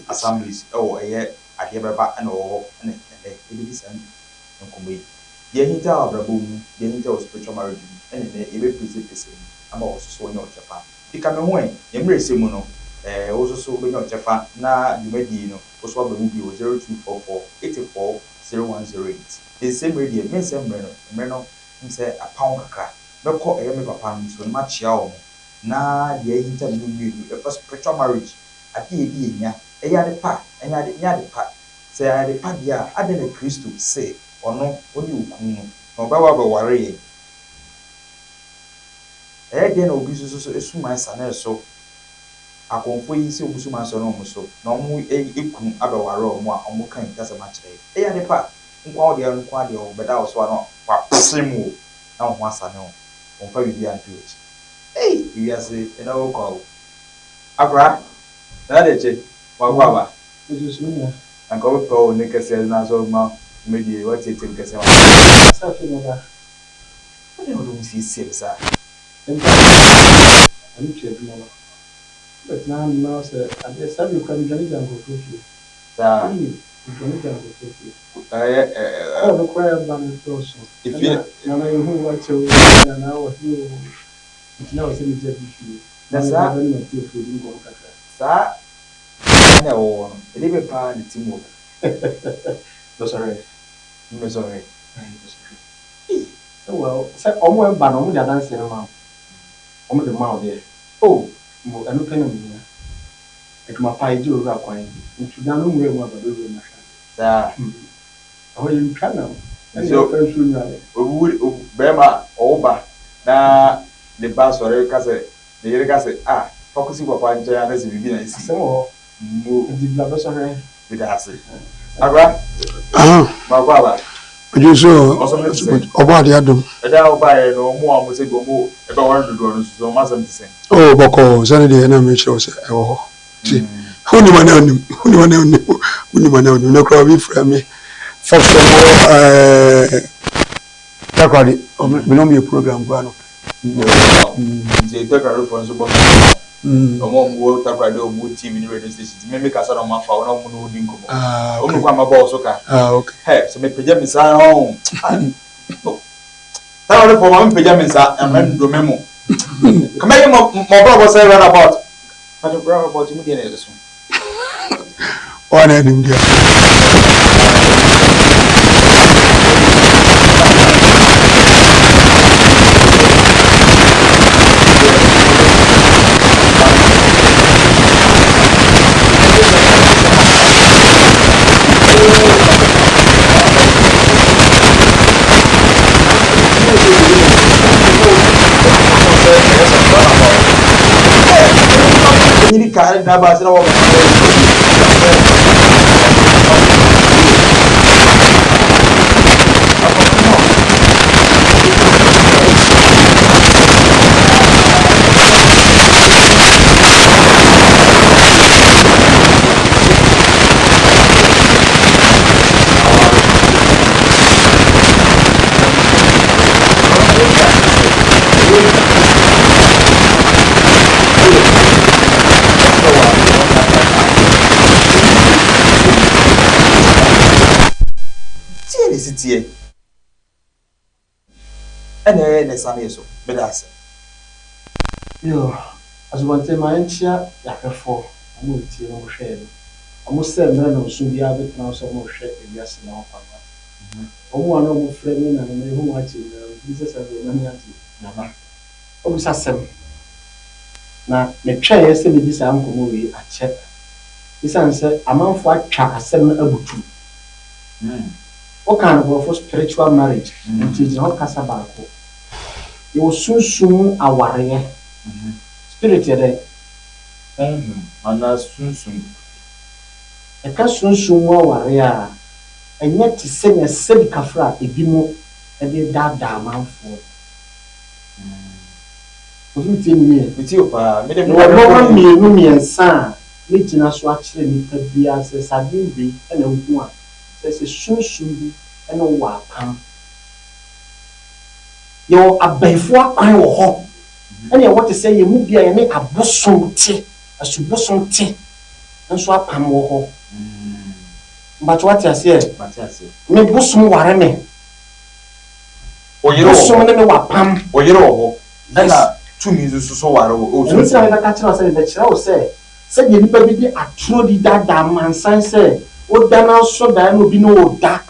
Assemblies wɔ ɛyɛ adeɛ bɛba na ɛwɔ hɔ na ɛnnɛ yɛbɛdi saa nkɔmmɔ yi. Deɛ ahinta wɔ abrabɔ mu, deɛ ahinta wɔ spiritual marriage mu ɛna ɛnnɛ yɛbɛpiresipiresɛ mu ama wo nso so woanya wo kyɛfa. Nti ka me ho ɛ, yɛn mmerɛsɛ mu no ɛɛ wo nso so wobɛnya wo kyɛfa na dwumadie yi no wo nso woaba mu bio 0244 84 0108. Nsɛ mmerɛ deɛ mensɛ mmerɛ no, mmerɛ no nsɛ apaw kakra. Mɛkɔ ɛyɛ me papa nom so na makyea wɔn na deɛ ahinta me no mmienu ɛfa spiritual marriage Ade a edi yɛn nya, ɛyɛ ade pa? Ɛnyɛ ade, ɛnyɛ ade pa. Sɛ ɛyɛ ade pa deɛ a, adɛn na Kristo se ɔno, ɔne okunu no, na ɔbɛba abɛware yɛn? Ɛyɛ dɛn na obi nso so suman sane so akɔmfoɔ yi sɛ wɔn suman sɔre wɔn so na wɔn kunu abɛware wɔn a wɔka ntasɛm akyerɛ yɛn? Ɛyɛ ade pa? Nko ara wo deɛ, nko ara deɛ ɔbɛda wo so a na wapem wo na wo ho asane wo. Wɔmfa biribiara nto w'akyi. Ei! Ewiase, ɛnɛ wokɔ o. Akora, na ade kye, wakɔ aba. Anka wobɛpɛ wo nne kɛseɛ na sɛ woma dwumadie yi woateatea mu kɛseɛ ma me. Sɛ afei na ɔba. Adɛn na wode wo ho siesie me saa? Mpa na metua adwuma no. Wobɛtena hanom na sɛ adeɛ saa bere koraa medwane gya nkurɔfoɔ fie. Saa. Wonim, medwane gya nkurɔfoɔ fie. Ɛyɛ ɛ. Kɔɔ no koraa ɛba no dɔɔso. Efie. Ɛna Nana yɛhu wo akyɛ oo, Nana wɔ he oo. Nti na ɛwɔ sɛ megya bi fie. Na saa. Saa dan a ɛwɔ hɔ no, ɛdeɛ bɛn paa na ɛte mu wɔ hɔ? Bɛsɔhwɛ. Mbɛsɔhwɛ. Bɛsɔhwɛ. Ei! Sɛ well, sɛ wɔn ɛba no, wɔn de adanseɛ no ma wo. Wɔn de ma wo deɛ. Oh! Mbo, ɛno pɛ na mehia. Adwuma pa, yɛgye owura kwan. Ntu dan no nwura mu aba bɛwura mu ahwɛ adeɛ. Saa. Ɛhɔ yɛntwa nam, ɛna So yɛmfa nsuo nnwale. obi wu, bɛrima ɔwo ba na ne ba sɔre ka sɛ Ne yere ka sɛ, Ah, fa kosi papa nkyɛn anaasɛ biribi na asi. Asɛm wɔ hɔ. Mmu. Nti bra bɛsɔhwɛ. Meda ase. Akora, baako aba. Ɔdwo so Ɔsom no te sɛn? ɔbɔ ade adom. Ɛda a wobaeɛ no, wɔn a wɔn sɛ bi wɔn ɛbɛware dodoɔ no nso so, wɔn asɛm te sɛn? Oh, bɔkɔɔ, sɛne deɛ na mekyerɛ wo sɛ ɛwɔ hɔ. Nti, wonim anaa wonim, wonim anaa wonim, wonim anaa wonim. Na koraa obi frɛ me, fa frɛ mo ɛɛ. Takoradi, me ne wɔn yɛ program koraa no. Nti Takoradifoɔ nso bɔ me wɔn a wɔwɔ Takoradi a wɔwɔ TV ne radio station nti me me kasa na wɔn afa wɔn na wɔn ne wo di nkɔmmɔ. Wɔn mu kwan ma bɔ so ka. Hɛ sɛ mepagya me nsa hɔn. Takoradifoɔ ma mepagya me nsa na mɛ ndome mo. Kama yɛ mɔ mɔ brabɔ sɛ roundabout. But roundabout mu deɛ na ɛso. Ɔa na anim deɛ. Nyini kaa ne ba sɛ na wɔn Tie ne si teɛ ɛna ɛyɛ ne sane so meda ase. Yo, Asubɔnten ma yɛnkyea yɛahwɛfoɔ, wɔn a wɔtie na wɔhwɛ yɛn no. Wɔn sɛ mmerɛ nnɔnso biara bɛtena hɔ sɛ wɔrehwɛ ewiase na wɔn kwan no ate. Wɔn a na wɔfrɛ me na na mehu wɔn akyɛ nyinaa, megye di sɛ saa berɛ yi wɔn ani agye maba. Wobisa asɛm, na metwɛneeɛ sɛ mɛdi saa nkɔmmɔ wei akyɛ esiane sɛ amanfoɔ atwa asɛm no abutu. Wokaa no borɔfo spiritual marriage, nti ɛgyina hɔ kasa baako. Yɛwɔ sunsum mu awareɛ. Spirit yɛ dɛn? Honhom anaa sunsum. Yɛka sunsum mu awareɛ a, ɛnyɛ te sɛnea sɛbi kafra a ebinom de redaadaa amanfoɔ no. Kofi wotie me yie? Metie wo paa. Me de me Mewɔ nnoɔma mmienu mmiɛnsa a mɛgyina so akyerɛ nnipa biara sɛ sɛ adeɛ wei na wohu a, kyerɛ sɛ sunsum bi ne wo wɔ apam. Yɛwɔ abayifoɔ akwan wɔ hɔ ɛna ɛwɔ te sɛ yɛn mu bi a yɛne abosom te, asubosom te. nso apam wɔ hɔ. Mpakyɛ wate aseɛ? Me bosom ware me. Bosom ne me wapam. Oyere wɔ hɔ. Ɛna tumi nso so ware wɔ. Ɛno nti na mebɛka kyerɛ wo sɛ mebɛkyerɛ wo sɛ sɛdeɛ nnipa bi de atorɔ di daadaa amansan sɛ woda na wosɔ daeɛ na obi ne wo da,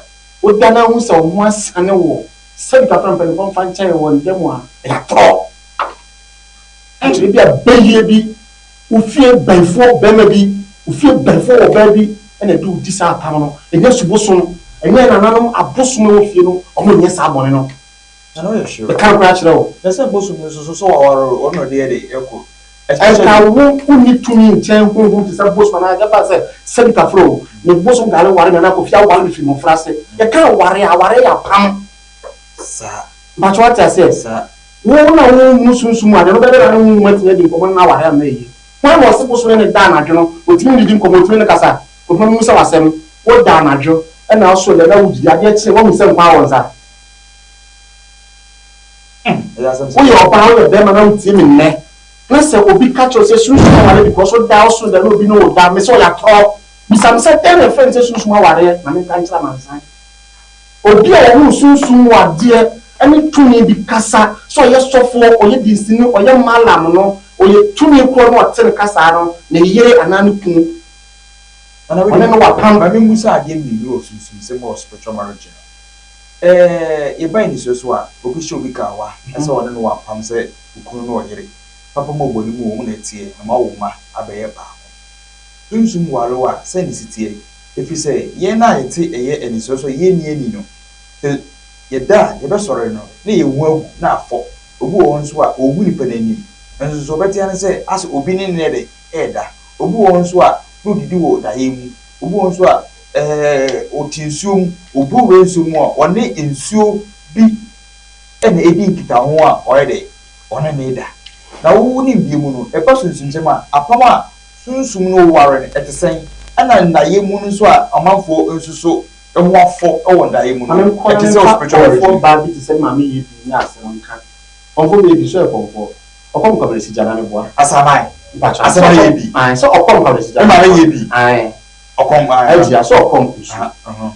woda na wohu sɛ wo ho asane wo, sɛbi kakra mpanimfoɔ mfa nkyɛ yɛn wɔ nda mu a, ɛyɛ atorɔ. Ɛkyerɛ bi a bayie bi, wo fie bayifoɔ barima bi, wo fie bayifoɔ wɔ ɔbaa bi na ɛde wo di saa apam no. Ɛnyɛ subosom, ɛnyɛ nananom abosom ɛwɔ fie no, wɔn nyɛ saa bɔne no. Nana woyɛ sure? Meka nokorɛ akyerɛ wo. Na sɛ bosom no nso so sɛ waware wo, ɔno na ɔde yɛ de ɛkɔ. Ɛnka wo wonni tumi nkyɛn honhom te sɛ bosom anaa yɛmfa no sɛ sɛbi kafra o, me bosom gare ware me anaa Kofi aware me firi mmɔfraase. Yɛka aware a, aware yɛ apam. Saa. Mpakyɛ wate aseɛ? Saa. Wo na wonhunu sunsum mu ade no, wobɛyɛ dɛn na ne honhom atumi adi nkɔmmɔ ne no aware ama ayi? Hwan na ɔse bosom ne no da anadwo no, ɔtumi ne no di nkɔmmɔ, ɔtumi ne no kasa? Kofi ma memmisa wo asɛm, woda anadwo na wosɔre dɛn na wodidi, adeɛ kye woahu sɛ nkwa wɔ nsa? Woyɛ ɔbaa, woyɛ bɛrima na wotie me nnɛ, na sɛ obi ka kyerɛ wo sɛ sunsum aware because woda wosɔre da na obi ne wo da, mese ɔyɛ atorɔ. Bisa me sɛ dɛn na ɛfrɛ no sɛ sunsum awareɛ na menka nkyerɛ amansan. Obi a ɔhunu sunsum mu adeɛ ne tumi bi kasa, sɛ ɔyɛ sɔfoɔ, ɔyɛ dinsini, ɔyɛ mallam no, ɔyɛ tumi korɔ na ɔte ne kasaa no, ne yere anaa ne kunu, ɔne no wapam. Ma memmusa adeɛ mmienu wɔ sunsumsɛm wɔ spiritual marriage no. Ɛɛ yɛba anisoɔ so a, obi hyɛ obi kawa sɛ ɔne no wɔ apam sɛ okunu ne ɔyere, papa mu ɔbɔne mu wɔn na ɛteɛ na moawo mma abɛyɛ baako. Sunsum ware wo a, sɛn na ɛsi teɛ? Ɛfiri sɛ yɛn a yɛte ɛyɛ anisoɔ sɛ yɛnni ani no, sɛ yɛda a, yɛbɛsɔre no, na yɛn ho agu, na afɔ. Obi wɔ hɔ nso a, ɔnhu nipa no anim, nanso nso ɔbɛte ara ne sɛ asɛ obi ne no yɛ dɛn? Reda. Obi wɔ hɔ nso a, na ɔdidi wɔ daeɛ mu. Obi wɔ hɔ nso a, ɛɛ, ɔte nsuo mu, ɔbu wura nsuo mu a, ɔne nsuo bi na ɛdi nkitaho a ɔyɛ dɛn? Ɔne no reda. Na wo wo nimdeɛ mu no, ɛba sunsumsɛm a, apam a Sunsum no ware no, ɛte sɛn? Ɛna nnaeɛ mu no nso a amanfoɔ nso so ho afɔ wɔ nnaeɛ mu no, Maame nkɔ na ɛte sɛ memfa spiritual marriage kɔmfoɔ no? baa bi te sɛ maame yɛ bi nyɛ asɛm nka. Kɔmfoɔ bɛyɛ bi, so yɛ kɔmfoɔ. Ɔkɔm kwabrɛsi gya na meboa. Asaman. Mpakyɛ, sɛ Asaman yɛ ɔkɔm, bi. ae, sɛ ɔkɔm kwabrɛsi gya Me na maame meboa. yɛ bi. Ae. Ɔkɔm, ae. Agya, sɛ ɔkɔm nsuo. Aha, uh-huh.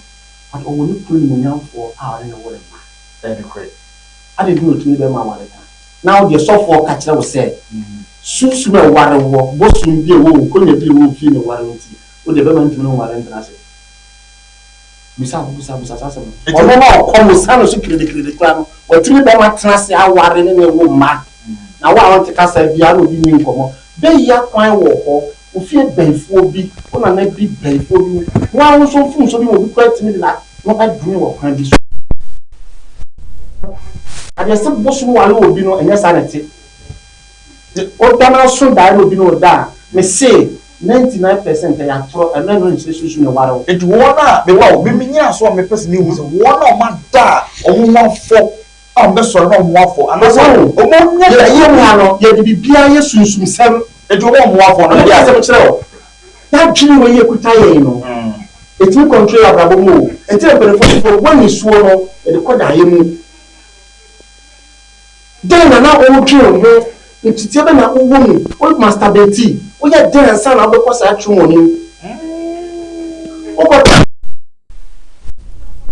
But ɔwɔ ne kunu nimuonyamfoɔ a ɔne no wɔ ne mma. Ɛyɛ nokorɛ. Adɛn nti na ɔtumi ne bɛrima aware ka? Na wo deɛ sɔfoɔ ka kyerɛ wo sɛ sunsum a ɛware woɔ, bosom bi a ɛwɔ wo, nkonya bi a ɛwɔ wo fie na ɛware wo nti, wo deɛ bɛrima ntumi ne wo nware ntena ase. Bisa bisa bisa saa asɛm no. Ɔno na ɔkɔm osiane so kiridikiridi koraa no, watumi ne bɛrima atena ase aware ne no awo mma. Na wo a wonte kasa biara na obi nni nkɔmmɔ. Bɛyi akwan wɔ hɔ, wo fie bayifoɔ bi, wo nana bi bayifoɔ bi, wo ara wo nso mfomsoɔ bi ma obi koraa tumi de n'ano adome wɔ kwan bi so. Adeɛ sɛ bosom ware obi no ɛnyɛ saa na ɛte. Woda n'aso daeɛ na obi ne wo da a, mese 99% ɛyɛ atorɔ, ɛno ɛno nkyerɛ sunsum na ɛware wo. Enti wɔn a, meba o, me menyina so a mepɛ sɛ mehu sɛ wɔn a wɔada a wɔn ho afɔ a wɔbɛsɔre na wɔn ho afɔ anaasɛ Wahu? wɔn nya Yɛn daeɛ kurom mu. ha no, yɛde biribiara yɛ sunsumsɛm. Enti wɔn a wɔn ho afɔ no, Ma menka ɛdeɛ asɛm nkyerɛ wo, Y'adwene wei ekuta yɛn no, etumi control yɛn abrabɔ mu o. Enti na mpanyinfoɔ se bɔ nisuo no, yɛde kɔ daeɛ mu. Dɛn na na wodwen ho? Nteteɛ bɛn na wowɔ mu? Wo masturbate? Woyɛ dɛn ansa na wobɛkɔ saa tremor no mu? Wokɔ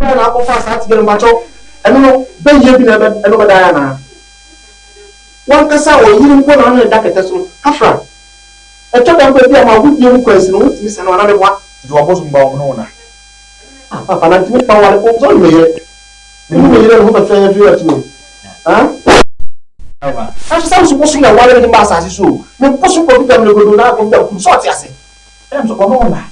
dɛn na akɔfa saa tebea no? Mpakyɛw, ɛno no bɛyɛ bi na ɛno bɛdae anaa? W'ankasa ɔyere mpo na ɔne no da kɛtɛ so no, kafra. Ɛtɔ da mpo a ebia mo agodie mu kwansin no wotumi sane wo anaa meboa. Nti w'abosom ba wɔn ne wo na. Ah papa na ntumi fa ware wo sɛ ɔne me yere. Me ne me yere ne ho fɛfɛɛfɛ yi ɔte o. Ah. Nanso sɛ nso bosom na ɛware me de ba asase so o. Me bosom kɔ bi da mlegodo na akɔ bi da kum sɛ ɔte ase. Ɛna nso ɔne wo na.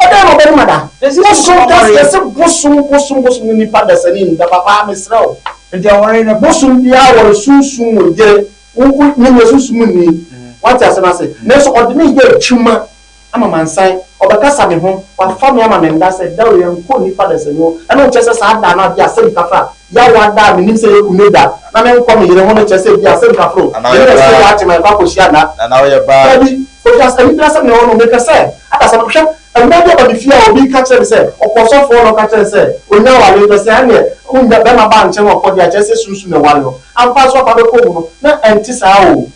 Ɔdɛn na ɔbɛne ma da. Bosom ka yɛse bosom bosom bosom no nipa dasani nda papa mesrɛ wo. Nti aware no. Bosom biara wɔ ne sunsum mu yere wo wo me nyɛ sunsum nni wate asɛm ase nanso ɔde me yɛ adwuma ama mansan ɔbɛkasa me ho wafa me ama me nda sɛ da wei ɛnkɔ nnipa dasani hɔ ɛno nkyerɛ sɛ saa da no a bi a sɛbi kafra yawa da a menim sɛ yɛ kune da na menkɔ me yere ho no kyerɛ sɛ bi a sɛbi kafra o Anaa yere woyɛ na ɛsɛ baa. yɛ akye ma yɛkɔ akɔhyia nna Anaa woyɛ baa. dabi Kofi as anibere asɛm na ɛwɔ no mepɛ sɛ adasa no hwɛ Mmerɛ bi aba me fie a obi ka kyerɛ me sɛ ɔkɔ ɔsɔfoɔ hɔ na ɔka kyerɛ no sɛ ɔnnya awareɛ nti ɔse ɛneɛ wonnya bɛrima ba nkyɛn ɔkɔ deɛ a kyerɛ sɛ sunsum na ɛware no ampa nso ɔba bɛkɔ mu no na ɛnte saa o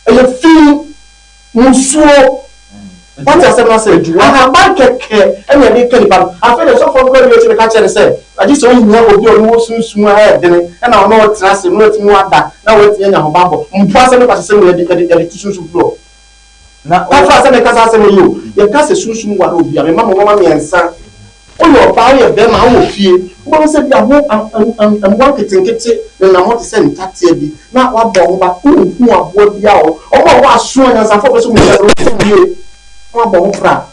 ɛyɛ fi musuo. Wate asɛm no ase? Ahaban kɛkɛ na yɛde ka nipa no. Afei deɛ sɔfoɔ no kɔ awie akyi bɛka kyerɛ no sɛ, agye sɛ ohia obi a ɔne wɔ sunsum a ɛyɛ dene na ɔne wo tena ase na watumi wada na watumi anya ahobammɔ. Mpo asɛm no kwasesɛm na yɛde yɛde yɛde to sunsum firi hɔ. Na Kafra sɛ meka saa asɛm yi o, yɛka sɛ sunsum ware obi a, mema mo nnoɔma mmiɛnsa. Woyɛ ɔbaa, woyɛ bɛrima, wowɔ fie, wobɛhu sɛ bi a ho mmoa nketenkete nenam hɔ te sɛ ntatea bi na woabɔ ho ba, wonhu aboa biara wɔ hɔ. Wɔn a wɔwɔ aso anyansafoɔ pɛ sɛ wɔhu sɛ wɔn yie na wɔabɔ ho pra,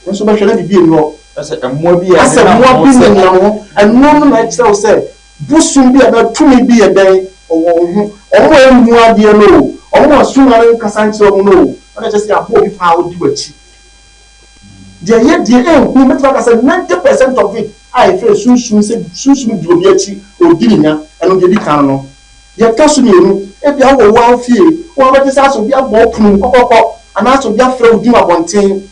nanso wobɛhwɛ na biribi nni hɔ. Asɛ mmoa bi a Asɛ nenam mmoa ho bi sɛ nenam hɔ. Ɛno no na ɛkyerɛ wo sɛ bosom bi anaa tumi bi yɛ dɛn? Ɔwɔ wo ho. Wɔn a ɛnhu adeɛ no o, wɔn a sum ara nkasa nkyerɛ wɔn no o, ɛna kyerɛ sɛ yɛabɔ obi paa a ɔdi w'akyi. Deɛ ɛyɛ deɛ ɛnhu, mɛtumi aka sɛ 90 percent of it a yɛfrɛ sunsum sɛ sunsum di obi akyi, ɔdi ne nya, ɛno deɛ ɛdi kan no. Deɛ ɛtɔ so mmienu, ebia wowɔ wo ara fie, wo ara wobɛte sɛ asɛ obi abɔ wo pono mu kɔkɔkɔ anaasɛ obi afrɛ wo din wɔ abɔnten.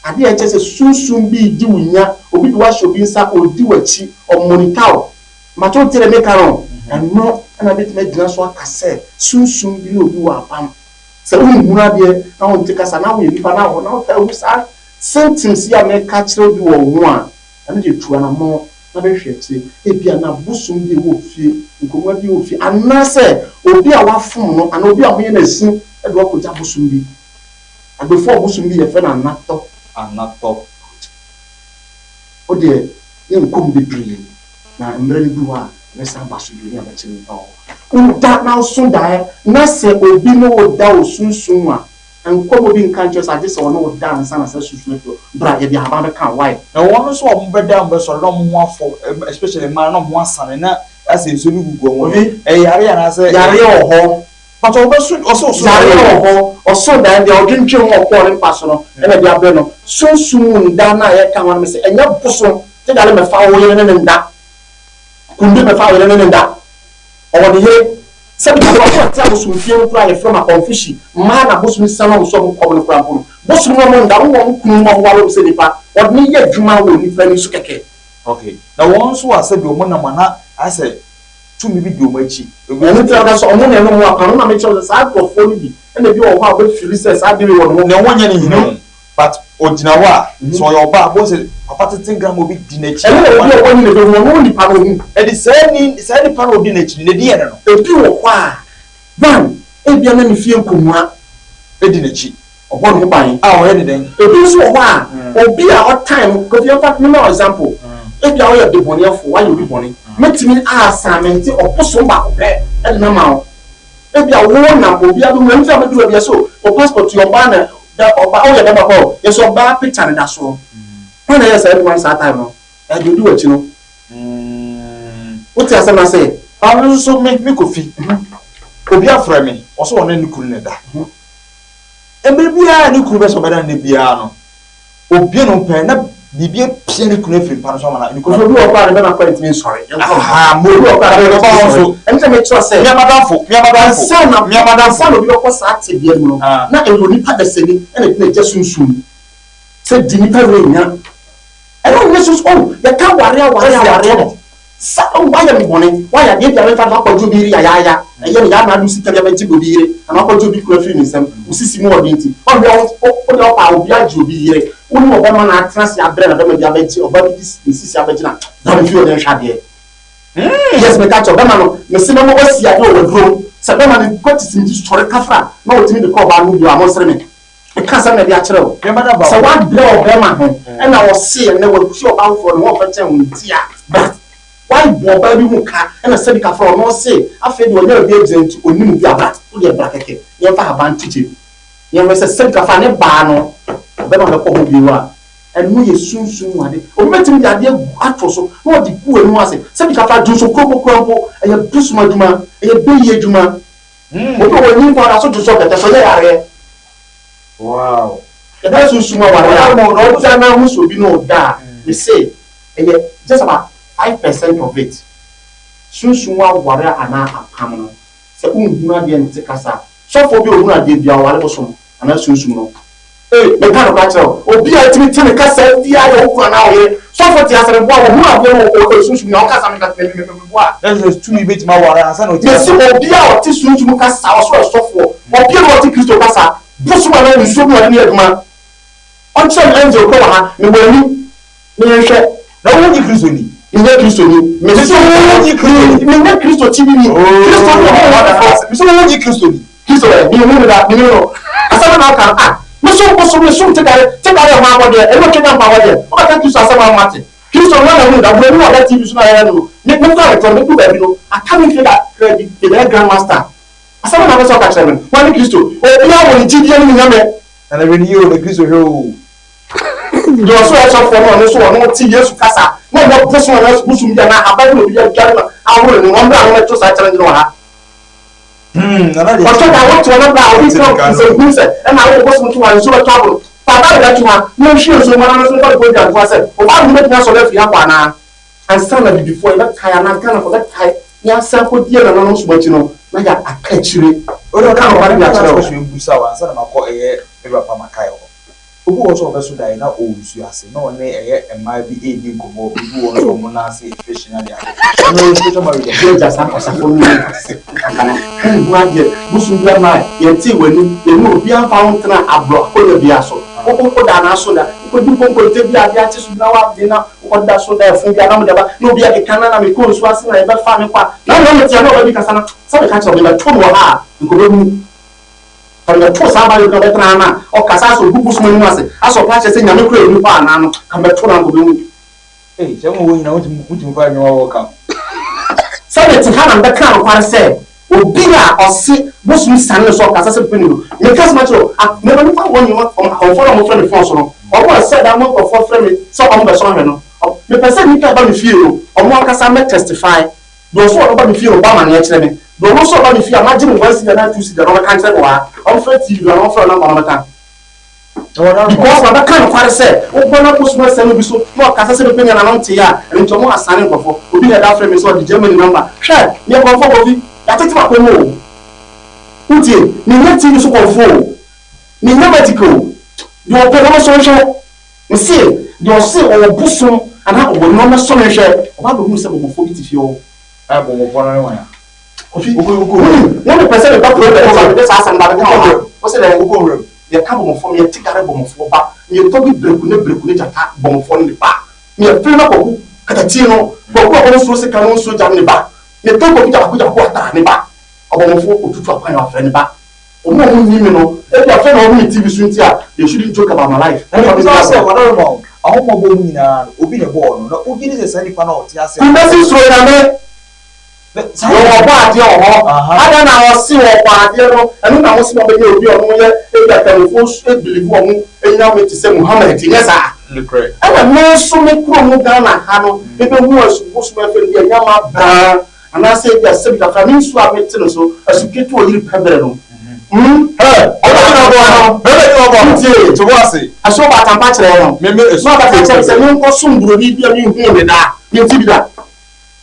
Adeɛ a ɛkyerɛ sɛ sunsum bi redi wo nya, obi de wo ahyɛ obi nsa, ɔredi w'akyi, ɔmonita wo. Mpakyɛ wote deɛ meka no? Ɛno na bɛtumi agyina so aka sɛ sunsum bi ne obi wɔ apam. Sɛ wonhunu adeɛ na wonte kasa na woyɛ nipa na wo na wotaa hu saa symptoms yi a meka akyerɛ wo bi wɔ wo ho a, ɛno deɛ tu anammɔn na bɛhwɛ akyire. Ebia na bosom bi wɔ fie, nkonnwa bi wɔ fie, anaasɛ obi a wafom no anaa obi a wɔyɛ no asin de wo akɔgya bosom bi. Agbefo bosom bi yɛfrɛ no anatɔ. Anatɔ. Wo deɛ yɛnkɔ mu bebree na mmerɛ no du hɔ a yɛbɛsan aba so bio ne abɛkyerɛ nipa wɔ hɔ. Woda na woso daeɛ na sɛ obi ne wo da wɔ sunsum mu a, nkɔm obi nka nkyerɛ wo sɛ agye sɛ ɔne wo da ansa na saa sunsum no afi hɔ. Bra yɛde ahaban bɛka wo, why? Na wɔn nso a wɔbɛda a wɔbɛsɔre na wɔn ho afɔ especially mmaa no na wɔn ho asane na asɛ nsuo bi gugu wɔn ho no, Obi, ɛyɛ yareɛ anaasɛ? Yareɛ wɔ hɔ. But ɔbɛso ɔsɛ ɔso Yareɛ daeɛ wɔ o. hɔ, ɔso daeɛ deɛ ɔdwendwen ho ɔkɔɔ ne mpa so no ɛna ɛde abrɛ no. Sunsum mu nda no a yɛka ho no mese ɛnyɛ bosom te dane mɛfa wo yere ne no nda. Kunde bɛfa wo yere ne no nda. Ɔwɔ ne yere. Sɛbi nkurɔfoɔ a ɛte abosomfie no koraa yɛfrɛ wɔn akɔmfohyi mmaa na bosom siane wɔn sɛ wɔn kɔm no koraa mpo no bosom ne wɔn nda wɔn wɔn kunu nom wɔn ware wɔn sɛ nipa wɔde no yɛ adwuma wɔ nipa ani so kɛkɛ. Ok na wɔn nso a sɛbi wɔn nam a na ayɛ sɛ tumi bi di wɔn akyi. Ɛno nti na meka sɛ wɔn na ɛne wɔn apam no na mekyerɛ wo sɛ saa nkurɔfoɔ no bi na ebi wɔ hɔ a wɔbɛfili sɛ saa adeɛ wei wɔ ne ho. Ne ho nyɛ ne hene o but ogyina hɔ a sɛ ɔyɛ ɔbaa a bohu sɛ papa tenten grama obi di n'akyi Ɛno na obi a ɔwɔ ni na ɛbɛhu ɔno nipa no ohu. Ɛde saa ni saa nipa no a odi n'akyi no n'adi yɛ ne no. Ebi wɔ hɔ a one ebia na ne fie nkonnwa Edi n'akyi. Ɔbɔ ne ho ban. A ɔyɛ ne dɛn? Ebi nso wɔ hɔ a obi a ɔtan no Kofi yɛmfa mema wo example ebia woyɛ debɔneyɛfo woayɛ obi bɔne mɛtumi a assignmente ɔbosom baako pɛ de no ama wo. Ebia wo nam obi abɛhu ɛno nti na wobɛduru baabi yɛsɛ o passport yɛ ɔbaa na da ɔbaa woyɛ bɛma kɔ o yɛsɛ ɔbaa picture no da soɔ hwan na ɛyɛ saa adwuma no saa time no ɛde odi w'akyi no wote asɛm no ase. Maame nso so me me Kofi obi afrɛ me ɔsɛ ɔne ne kunu na ɛda mmerɛ biara ne kunu bɛsɛ ɔbɛda no da biara no Obue no pɛɛ na biribi apia ne kunu afiri mpa no so ama no ne kunu. Obi wɔ hɔ a ne bɛma kora ntumi nsɔre. Ahaa mo Obi wɔ hɔ a ne bɛma ntumi nsɔre. Ɛno sɛ mekyerɛ sɛ. Mia madamfo, mia madamfo, ansa na mia madamfo. Ansa na obi bɛkɔ saa tebea no mu no, na ɛyɛ onipa dasani na ɛde n'agya sunsum sɛ di nipa werɛ nya. Ɛno nyɛ sunsum, oh, yɛka aware aware aware. Sa oh wayɛ me bɔne, wayɛ adeɛ bi a memfa no akɔgye obi yere yayaaya, ɛyɛ me ya na ade wo sika bi abɛgye obi yere anaa wakɔgye obi kunu afiri me nsam, wo sisi mu ɔden nti, woahwɛ a wo wo deɛ wopɛ a obi agye obi yere, wo ne ɔbɛma no atena ase abrɛ na bɛma bi abɛgye ɔbaa bi de ne sisi abɛgye na bra me fie hɔ na yɛnhwɛ adeɛ. Yes meka kyerɛ wo, bɛma no, mese mɛma wasi adeɛ wɔ w'aduro mu, sɛ bɛma no kɔ titi nti sɔre kafra na ɔtumi de kɔ ɔbaa no ho bio a monsere me. Meka asɛm na ɛde akyerɛ wo. Sɛ woabrɛ ɔbarima ho na ɔse ɛnnɛ wakusi ɔbaa foforɔ ne ho ɔfɛ kyɛn wo nti a, bra. Woabɔ ɔbaa bi ho ka na sɛbi kafra ɔno ɔse afei deɛ ɔnya baabi agyina nti ɔnim obi a, bra. Wo deɛ bra kɛkɛ na yɛmfa ahaban nto gya mu na yɛnhwɛ sɛ sɛbi kafra ne baa no ɔbarima bɛkɔ hɔ bio a. Ɛno yɛ sunsum mu ade. Obi bɛtumi de adeɛ agu ato so na ɔde gu w'anim ase. Sɛbi kafra dwonsɔ koraa mpo, ɛyɛ bosom adwuma, ɛyɛ bayie adwuma. Obi wɔ hɔ nyimpa ɔda so dwonsɔ kɛtɛ so ɔyɛ yareɛ. Wow. Yɛda sunsum aware a ɔda na ho sɛ obi ne wo da a, me se ɛyɛ just about 5% of it. Sunsum aware anaa apam no, sɛ wonhunu adeɛ nte kasa a, sɔfoɔ bi a ɔhunu adeɛ biara ɔware bosom anaa sunsum no. Ei, meka nokorɛ akyerɛ wo, obi a ɛtumi te ne kasa biara yɛ wo kunu anaa wo yere. Sɔfo te ase meboa wo, ɔhunu adeɛ no wɔ sunsum na ɔkasa meka sɛ me meboa. Na kyerɛ sɛ tumi bɛtumi aware ansa na ɔtumi Mese obi a ɔte sunsum kasa, ɔsoro ɛsɔfoɔ, obi a ɔte Kristo kasa, bosom anaa nsuo bi a ɔde ne yɛ adwuma. Ɔnkyerɛ me angel korɔ wɔ ha, mewɔ ani na yɛnhwɛ. Na wo nye Kristoni? Menyɛ Kristoni. Mese wo nye Kristoni? Menyɛ Kristo kyidini. Kristo ne ɔhonhom abɔfoɔ. Mese wo nye Kristoni? Kristo ɛ, menhu no da, menim no. Asɛm no na ɔka no, ah, mesom bosom, mesom tekare, tekare ɛho abɔdeɛ, ɛne otwa nyampa abɔdeɛ. Wobɛka Kristo asɛm a mate. Kristo no na mahu no da, buroni wɔ da TV so na yɛyɛ no no, me, mekura me tɔn, medu baabi no, aka me mfie kakra bi, mebɛyɛ Grand Master. Asɛm no na wopɛ sɛ ɔka kyerɛ me no, hwan ne Kristo? Obiara wɔ ne gyidie ne ne nyame. Nana hwɛ no yie o na Kristo hwɛ o. Deɛ ɔsoro yɛ sɔfoɔ no ɔno nso ɔno te Yesu kasa na ɔnyɛ bosom anaa bosom bi anaa ahaban bi na obi de adware no ahoro ne ho ɔmmra na ɔmmɛto saa challenge no wɔ ha. Ɔtɔ da wote hɔ na bra a obi ka nsɛmhunu sɛ ɛna wode bosom to hɔ a nsuo bɛtɔ aboro. Fa Bible bɛto ha na ɔnhwie nsuo ngu anaa no nso mfa no kɔ dwa ntoa sɛ wo Bible no bɛtumi asɔre afiri ha kɔ anaa. Ansa na Abibifoɔ yɛbɛkae anaa Ghanafoɔ bɛkae na yɛasan akɔdi yɛn nananom som akyi no na yɛ aka akyire. Wode Meka nokware de akyerɛ wo. Question bisa wo ansa na makɔ ɛyɛ me papa makae hɔ. Obi wɔ hɔ sɛ ɔbɛso daeɛ na ɔwɔ nsuo ase na ɔne ɛyɛ mmaa bi redi nkɔmmɔ, ebi wɔ hɔ nso wɔn nan ase yɛ fish ne adeade. Ɛno ɛyɛ spiritual marriage anaa? Deɛ agya saa kwasafo no yɛ ase kaka no wonhu adeɛ bosom bi ama a yɛntee w'ani yɛne obiara mfa wo ntena aborɔ akonnwa biara so wo woda anaa so da wokɔdi nkonkonte bi a adeɛ akye so bi na woabe na wokɔda so da ɛfo bi a na mode aba na obi akeka na na mekɔ nsuo ase na yɛbɛfa me kɔ a na na metea na ɔba bi kasa na sɛ meka kyerɛ wo mebɛto no wɔ ha a nkɔbɛhunu. Sɛ mebɛtoo saa abayewa bi na ɔbɛtena ha no a, ɔkasa asɛ ogu bosom anim ase, asɛ ɔpɛ akyerɛ sɛ Nyame koraa nni hɔ anaa no, ka mebɛtoo no a anka ɔbɛwu. Ei, sɛ mo wɔ nyina wotumi wotumi fa adwuma wɔ kam. Sɛ mete ha na mebɛka nokware sɛ obi a ɔse bosom siane no sɛ ɔkasa sɛ pepeni no, meka asɛm akyerɛ wo, a, mema nipa wɔ nneɛma, wɔn akɔmfoɔ no a wɔfrɛ me fon so no, wɔn a ɛsɛ da ma nkurɔfoɔ frɛ me sɛ wɔn bɛsɔ ahwɛ no, mepɛ sɛ nnipa a ɛba me fie no, wɔn ankasa mmɛ testify. Deɛ ɔso ɔno ba me fie no ɔbɔ amaneɛ kyerɛ me. Deɛ ɔno nso ɔba me fie a magye no one cedi anaa two cedi a na ɔbɛka nkyerɛ me wɔ ha. Ɔmfrɛ TV do anaa ɔmfrɛ number na ɔbɛka. Because mabɛka nokware sɛ wobɔ na bosom asɛm bi so na ɔkasa sɛ bɛpɛ nya n'ano ntee a, ɛno nti ɔmo asane nkurɔfoɔ. Obi na ɛda frɛ me sɛ ɔde Germany number. Hwɛ! Meyɛ kɔmfoɔ Kofi. Yɛatete m'akɔn mu o. Wotie? Menyɛ TV so kɔmfoɔ o. Menyɛ magic o. Deɛ ɔpɛ no ɔnsɔ nhwɛ. Mese, deɛ ɔse ɔwɔ bosom anaa ɔwɔ nnoɔma sɔ no nhwɛ, ɔba abɛhunu sɛ bɔmmɔfoɔ bi te fie hɔ. Ɛɛ bɔmmɔfoɔ no ne hwan a? Kofi, wonim, na mepɛ sɛ meba program so a mede saa asɛm no ba bɛka wɔ ha. Wose dɛn? Wokɔ nwuram. Yɛka bɔmmɔfoɔ, meyɛ Tigare bɔmmɔfoɔ ba, meyɛ Tobi Breku ne Breku ne Gyata bɔmmɔfoɔ no ne ba, meyɛ Firi na Kwaku Katatie no, Kwaku a ɔnsuro sekan na ɔnsuro gya no ne ba, meyɛ Tei Kwaku Gyabako Gyabako Ataa ne ba, ɔbɔmmɔfoɔ ɔtutu akwan a wɔafrɛ ne ba. Wɔn a wɔnnim me no, ebia afei na wɔahu me TV so nti a, they shouldn't joke about my life. Na Wɔmfa me mebisa nni wo sɛ, agorɔ. W'adaworoma o, ahummɔbɔ mu nyinaa no, obi na ɛbɔɔ no, na wogye di sɛ saa nipa no a ɔte ase a. Kumasi suro Nyame. Na saa Yɛwɔ nipa ɔbɔ adeɛ wɔ hɔ. Aha. Adɛn na ɔse ɔbɔ adeɛ no, ɛno na wose wɔbɛnya obi a ɔno yɛ ebia Kramofoɔ believe wɔn nyame te sɛ Muhammad, nyɛ saa? Nokorɛ. Ɛna me nso me kurom Ghana ha no, mebɛhu asubosom afɛ no bi a nyama braa. Anaasɛ ebia sɛbi kakra me nsuo a mete no so asu ketewa ɔyiri pɛ berɛ no hmm Hɛ! Ɔbɛma Ɔbɛgyina ɔboa no Bɛrima gyina ɔboa no Wotie? To bo ase. Asuo baatan pa kyerɛɛ no Me me asu na ɔbɛka ketewa kyerɛ me sɛ pɛ berɛ. menkɔ som buroni bi a menhuu no da, mente bi da.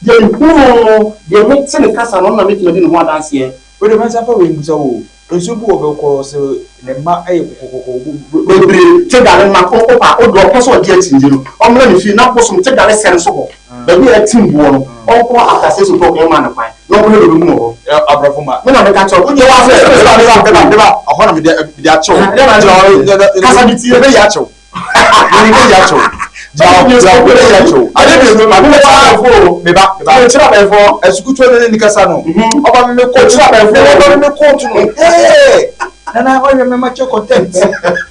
Deɛ mehuu no no, deɛ mete ne kasa no, ɔno na mɛtumi adi ne ho adanseɛ. Wei deɛ mɛsan fa wei mmisa wo o. Nsuo bi wɔ bɛkɔ sɛ ne mma yɛ kɔkɔkɔkɔ Bebree te dare mma kɔ opa o deɛ ɔpɛ sɛ ɔgye akyingye no ɔmmra ne fie na bosom te dare sɛn so hɔ baabi a atim boɔ no ɔnkɔ after 6 o'clock ɛmma no kwan na ɔnkɔhwɛ deɛ ɔbɛhu wɔ hɔ. Aborɔfo mma. Me na meka kyerɛ wo Wogye wɔ sɛ asese meba meba meba meba ɛhɔ na mede mede akyɛ wo. Gyina hɔ Kasa bi tie. Mebɛyi akyɛ wo. Mebɛyi akyɛ wo. Gyina hɔ gyina hɔ mebɛyi akyɛ wo. Adeɛ mmienu ma meba meba meba. Mekyerɛ abɛɛfoɔ. Asukutuo no ne ne kasa no. Ɔba me me kɔɔto. Mekyerɛ abɛɛfoɔ. Ɔba me me kɔɔto no. Hey! Nana ɔyɛ me ma kyɛ contempt.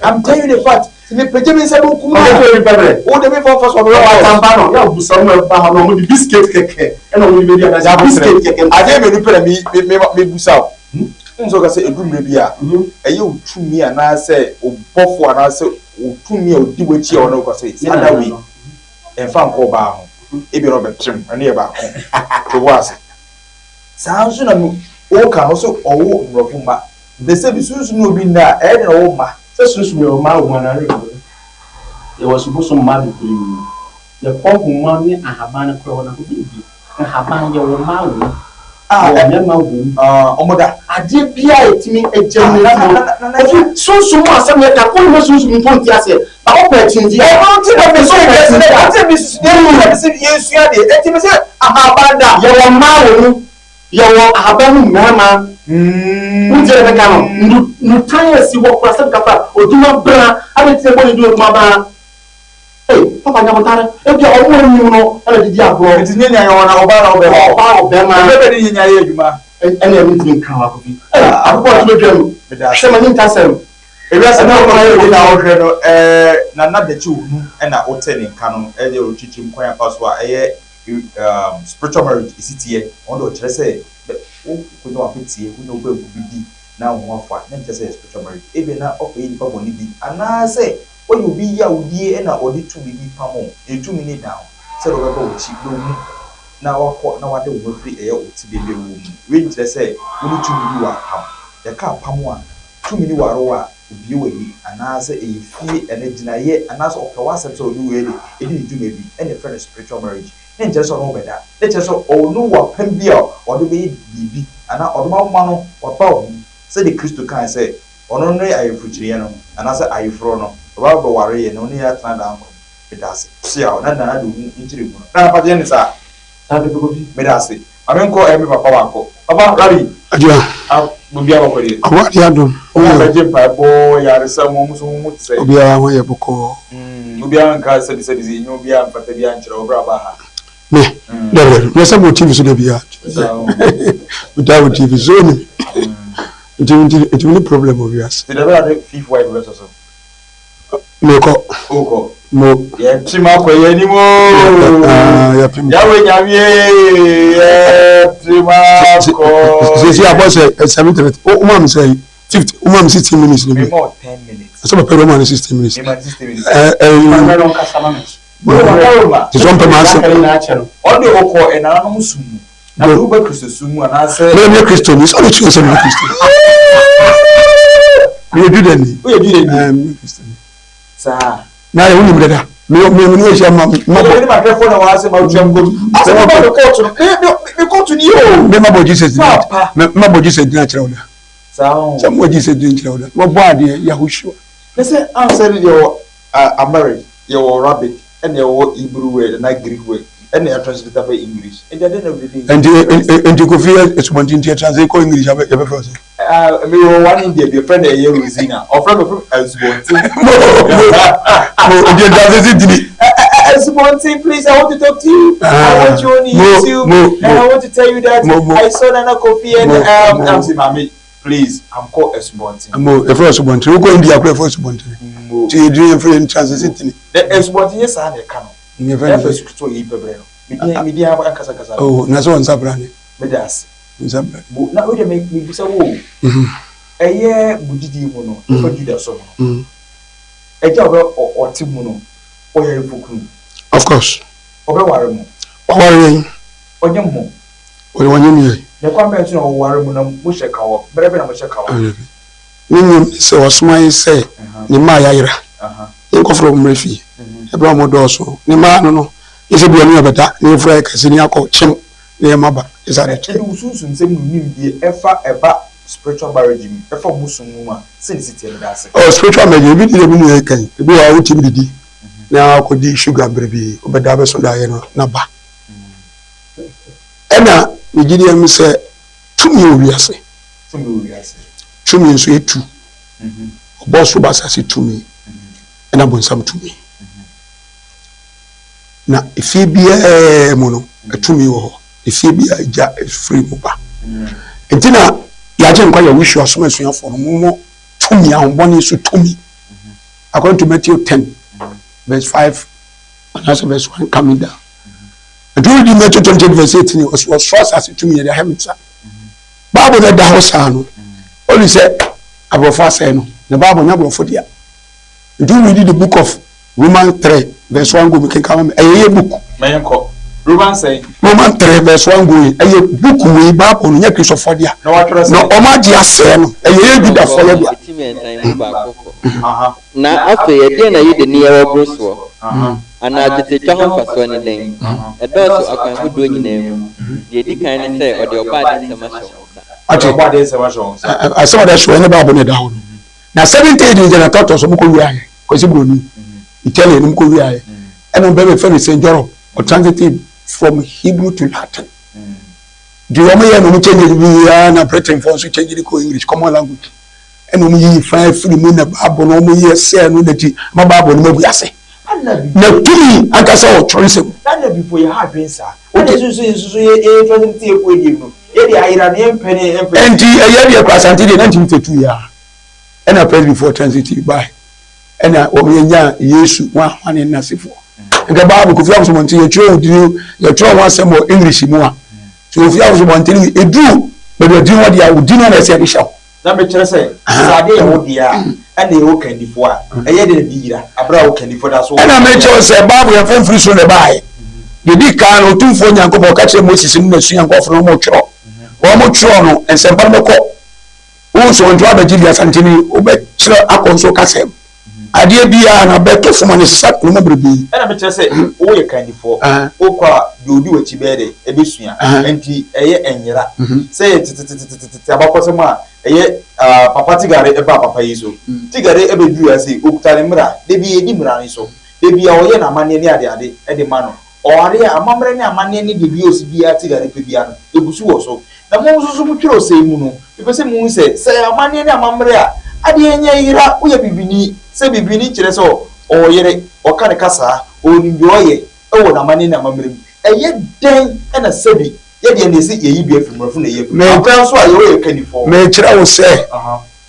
I'm telling you the fact. Sɛ mepagya me nsa benkum a. Ɔbɛtɔ nipa brɛ. Wo de me fa fa so ɔbɛbɛ Ɔwɔ wɔ. atampa no yɛ abusa mu ɛba hɔ no ɔmo de biscuit kɛkɛ ɛna ɔmo de bedi adanse biscuit kɛkɛ. Adeɛ mmienu pɛ na me me me busa wo. Wohu sɛ ɔka sɛ ɛduru mmerɛ bi a, ɛyɛ wo tumi anaasɛ wo bɔfoɔ anaasɛ wo tumi a ɔdi w'akyi a ɔne wo kasa yi, saa da wei, ɛmfa nkɔ ɔbaa ho, ebia na ɔbɛpem, ɛno yɛ baako. To bo ase. Saa nso na woka no, wo sɛ ɔwo mmorɔfo mma. Nti sɛ bi sunsum ne obi nna a, ɛyɛ den na ɔwo mma. Sɛ sunsum yɛwɔ mma wɔ mu anaa yɛwɔ yɛwɔ asubosom mma bebree. Yɛkɔ nhoma ne ahaban no korɛ hɔ na obi bi. Nhaban, yɛwɔ mmaa wɔ mu, yɛwɔ mmarima wɔ mu. Wɔn da. Adeɛ biara a ɛtumi gya mu nti no, Kofi, sunsum mu asɛm yɛ ka, wonhwɛ sunsum mpo nte aseɛ, na wopɛ akyinnyegyeɛ a, Ɛno nti na mese wopɛ wiase no, akyinnyegyeɛ a, ɛnti na mesusu, ɛnti na mese yɛnsua adeɛ, ɛnti mese ahaban da. Yɛwɔ mmaa wɔ mu, yɛwɔ ahaban mu mmarima, wotie deɛ meka no, nnutan a ɛsi hɔ koraa, sɛbi kafra, Odwuma bra, adɛn nti na ɛbɔ ne din Odwuma bra? Ei, papa Nyabotare, ebia wɔn a wɔnnim no na de di agorɔ. Nti nyɛ nea yɛwɔ na ɔbaa na ɔbɛma. Ɔbaa ɔbɛma. Ɛbɛ bɛ ne nyɛ yɛ adwuma. Ɛnna mentumi nka ho akofi. Ei, akokɔ ɔto badwam. Meda ase. Hwɛ m'ani ntasɛm. Ewiase no ɔkwan yɛ bi na wohwɛ no ɛɛ Nana Dakyi Ohunu ɛna wote ne nka no ɛyɛ ɔrekyekyere mu kwan afa so a ɛyɛ um spiritual marriage esi teɛ. Ɔno deɛ ɔkyerɛ sɛ bɛ wo konya w'apeteɛ wonya wo banku bi di na wo ho afa na nkyerɛ sɛ ɛyɛ spiritual marriage. Ebia na ɔkɔyɛ nipa bɔne bi anaasɛ Woyɛ obi yawdie na ɔde tumi bi pam wo, na tumi no da ho sɛdeɛ ɔbɛba w'akyi bɛwu na wakɔ na wade wo ho afiri ɛyɛ wo tebea bi a wowɔ mu no. Wei nkyerɛ sɛ wo ne tumi bi wɔ apam. Yɛka apam a, tumi no ware wo a, obue w'ani, anaasɛ ɛyɛ fie anaa gyinaeɛ anaasɛ ɔpɛ w'asɛm sɛ ɔne wo yɛ dɛ, ɛdi ne dwuma bi, ɛna yɛfrɛ no spiritual marriage. Ne nkyerɛ sɛ ɔne wo bɛda, ne kyerɛ sɛ ɔne wo wɔ apam bi a ɔde bɛyɛ biribi anaa ɔde ma no waba wo ho sɛdeɛ Kristo kae sɛ Ɔno ne ayeforokyereyɛ no, anaasɛ ayeforɔ no, ɔba bɛware yɛn na ɔne yɛn atena daa nkwa mu. Meda ase. Peaw! Na Nana de wo nkyerɛmu no. Nana, fa kyerɛ no saa. Saa pɛpɛ, Kofi. Meda ase. Ma menkɔ ɛyɛ me papa baako. Papa, Rabbi. Agya. Ah, biribiara bɔkɔ deɛ? Ɔbɔadeɛ adom. Wɔn a bɛgye mpaebɔ, yaresa mu, wɔn nso wɔn ho te sɛn? Obiara ho yɛ bɔkɔɔ. Mm, obiara nka sɛbisɛbi sɛ ɛnyɛ obiara mfata biara nkyerɛ wo berɛ a ɔbaa ha. Me? Dabi, dabi. Nyɛ sɛ mewɔ TV so da biara. Metaa wɔ TV so, wonim. Nti nti nti me ni problem wɔ wiase. Ti dɛbɛ ade fifth wife bɛ soso. Mekɔ. Okɔ. Mo. Yɛ pim akɔ yɛ anim ooo. Yɛ pim. Yahweh nyamie yɛ pim akɔ. Sisi abɔ sɛ 7:30. O ma mi sɛ fifth o ma mi 16 minutes ni bi. Mi ma o 10 minutes. Sɛ papa yi o ma ni 16 minutes. Mi ma 16 minutes. Ɛ ɛ. Te sɛ ɔmpɛ m'asɛm. Ɔde ɔkɔ ɛnananom som mu. Na de woba Kristosom mu anaasɛ. Meyɛ meyɛ Kristoni. Sɛ ɔde kyerɛ sɛ meyɛ Kristoni. Meyɛ Judani. Woyɛ Judani? Ɛɛ meyɛ Kristoni. Saa. Na yɛ wonim dada. Meyɛ meyɛ mene ahyia ma ma bɔ. Meyɛ ma hwɛfo na wɔase ma wotua mu kɔtu. Asɛ ma bɔ me kɔɔto no. Me me me kɔɔto ni o. Me ma bɔ Jesus din. Papa. Me ma bɔ Jesus din akyerɛ wo da. Saa o. Sɛ mo bɔ Jesus din kyerɛ wo da. Wɔbɔ adeɛ Yahushua. Ne sɛ ansɛ ne deɛ wɔ Amharic, yɛwɔ Arabic, ɛna yɛwɔ Hebrew word anaa Greek word, ɛna yɛ translate aba English. Nti at the end of the day. Nti nti Kofi Asubɔnten nti yɛ translate kɔ English a yɛbɛfrɛ wo sɛn? Ah, me wɔ one India bi, yɛfrɛ no ɛyɛ Rosina. Ɔfrɛ me from Asubɔnten. Mo mo nti yɛ translate tini. Asubɔnten, please, I want to talk to you. I want you on YouTube, and I want to tell you that I saw Nana Kofi and um, I'm saying, Mami, Please I'm kɔ asubɔnten. Mo yɛfrɛ asubɔnten wokɔ India kora yɛfrɛ asubɔnten. Mo. Ti yɛdini yɛfrɛ yɛn translate tini. Dɛ asubɔnten nyɛ saa na ɛka no. Yɛfrɛ no Ɛfɛ sukutɔ yi pɛbrɛ no. Medin medin ankasa ankasa. Oh na sɛ wɔn nsa bra ne. Meda ase. Nsa bra. Bo na wei deɛ me mebisa wo o. Ɛyɛ mo gyidie mu no ɛfa Juda som no. Agya a ɔbɛ ɔte mu no ɔyɛ ayefokunu. Of course. Ɔbɛware mo. Waware yɛn. Ɔnyem mo. Ɔyɛ ɔnyem yɛn. Na kwan bɛn so na wɔware mo na mohyɛ kawa? Berɛ bɛn na mohyɛ kawa? Ne nyem ne sɛ ɔsoma yɛn sɛ ne mma a yɛayera, yɛnkɔfrɛ wɔn mmra fie. Ɛberɛ a wɔdɔɔso, ne mma no no, gye sɛ bia ne yɛbɛda na yɛfura yɛ kɛse na yɛakɔ kyem na yɛma ba. Gye sɛ ade kye. Ɛde wo sunsum sɛm ne wo nimdeɛ ɛfa ɛba spiritual marriage mu, ɛfa mo som mu a, sɛn si teɛ? Meda ase. Oh, spiritual marriage, ebi ne deɛ me nua yi ka yi, ebi wɔ hɔ a wotumi didi na akɔdi sugar berɛ bi, wobɛda abɛso daeɛ no na ba. Ɛna me gyidie ne sɛ tumi wɔ wiase. Tumi wɔ wiase. Tumi nso yɛ tu. Ɔbɔɔ soro bɔ asase tumi ɛna bonsam tumi. Na efie biara mu no tumi wɔ hɔ. Efie biara gya firi mu ba. Nti na yɛagye nkwa yɛ wusu asom asuafoɔ no mo tumi ahombɔne so tumi. According to Matthew 10 verse 5 anaasɛ verse 1 coming down. Nti wodi Matthew 28 verse 18 ɔsɛ ɔsoro asase tumi yɛde ahyɛ me nsa. Bible no da hɔ saa no ɔli sɛ aborɔfo asɛe no na Bible nyɛ aborɔfo dea. Nti wo read the book of Romans 3 verse 1 go mekenka ma me ɛyɛ yɛ book. Mɛnkɔ. Romans sɛn? Romans 3 verse 1 going ɛyɛ book wei Bible no nyɛ Kristofoɔ dea. Na wɔatwerɛ sɛ. Na wɔn agye asɛe no ɛyɛ yɛ Judafoɔ yɛ dea. Ti mmiɛnsa yi mu baako kɔ. Na afei ɛdeɛn na Yudani yɛ wɔ boro soɔ? Anaa twatatwa ho mfasoɔ ne dɛn? Ɛdɔɔso akwan hodoɔ nyinaa mu. Deɛ ɛdi kan ne sɛ ɔde Ɔbɔadeɛ nsɛm ahyɛ wo nsa. Ɔde Ɔbɔadeɛ nsɛm ahyɛ wo nsa. Asɛm a ɔde ahyɛ wo ɛne Bible no ɛda hɔ no. Na 70 AD nkyɛn na Titus ɔmo kɔ wiaeɛ, Kwasi Broni, Italy no ɔmo kɔ wiaeɛ. Ɛna ɔbɛrima yɛfrɛ no Saint Jerome, ɔtranslated from Hebrew to Latin. Deɛ ɔmo yɛ no ɔmo change biara na Britain foɔ nso change de kɔ English, common language. Ɛna wɔn yiyi fan firi mu na Bible no wɔn yɛ sɛɛ no na ti ma Bible no ma gu ase. Na tumi ankasa wɔ twerɛnsɛm mu. Na na bifo yɛ ha adwene saa. Ɛna nso nso nso yɛ yɛ translate yɛ kɔ edi mu no yɛ de ayera no yɛ mpɛ ne yɛ mpɛ. Ɛnti ɛyɛ deɛ kɔ Asante deɛ 1952 yɛ a ɛna Presbyfoɔ translate bae ɛna wɔn yɛ nyaa Yesu wɔn ahwane ne n'asefoɔ. Nka Bible Kofi Abosomɔnten yɛtwerɛ wo din yɛtwerɛ ho asɛm wɔ English mu a so Kofi Abosomɔnten ɛduru baabi a din hɔ deɛ a wo din no na ɛsɛ yɛde hyɛ hɔ. Na mekyerɛ sɛ, sɛ ade yɛ wo dea a, ɛnna ɛyɛ wo kandifoɔ a, ɛyɛ dɛn na bi yera, berɛ a wo kandifoɔ da so wɔ Ɛnna mekyerɛ wo sɛ, Bible yɛmfa mfiri soro na ɛbaeɛ. Deɛ ɛdi kan no, Otumfoɔ Nyankopɔn ka kyerɛɛ Moses ne n'asua nkurɔfoɔ no wɔtwerɛ. Wɔtwerɛ no, nsɛmpa no bɛkɔ. Wo nso, nti woabɛgye di Asante ni, wobɛkyerɛ akɔ nso kasa mu. Adeɛ biara no, abɛtɔ fam a, na ɛsesa nneɛma bebrebe. Ɛnna mekyerɛ sɛ, woyɛ kandifoɔ, wokɔ a, deɛ ɔdi w'akyi bɛyɛ dɛn? Ɛbɛsua. Enti ɛyɛ ɛnyera. Sɛ yɛ tetetetete abakɔsɛm a, ɛyɛ papa Tigare baa papa yi so. Tigare bɛduruu ha sei, ɔkuta ne mmara. Da biara yɛdi mmara no so. Da biara ɔyɛ n'amanneɛ ne adeade de ma no. Ɔware a, amammerɛ ne amanneɛ ne deɛ biara ɔsi biara Tigare pɛ biara no, ɛgu so wɔ so. Na mo nso so mo twerɛsɛm mu no, mepɛ sɛ mohu sɛ, sɛ ɛyɛ amanneɛ ne amammerɛ a, adeɛ nyɛ yera, woyɛ bibini. Sɛ bibini kyerɛ sɛ ɔwɔ yere, ɔka ne kasaa, ɔnim deɛ ɔyɛ wɔ n'amanneɛ ne amammerɛ mu. Ɛyɛ dɛn na sɛbi yɛ deɛ na yɛsi yɛyi bi afiri mu, mmorɔfo na ɛyi afiri mu, aberɛ nso a yɛwɔ yɛ kannifoɔ. Merekyerɛ wo sɛ,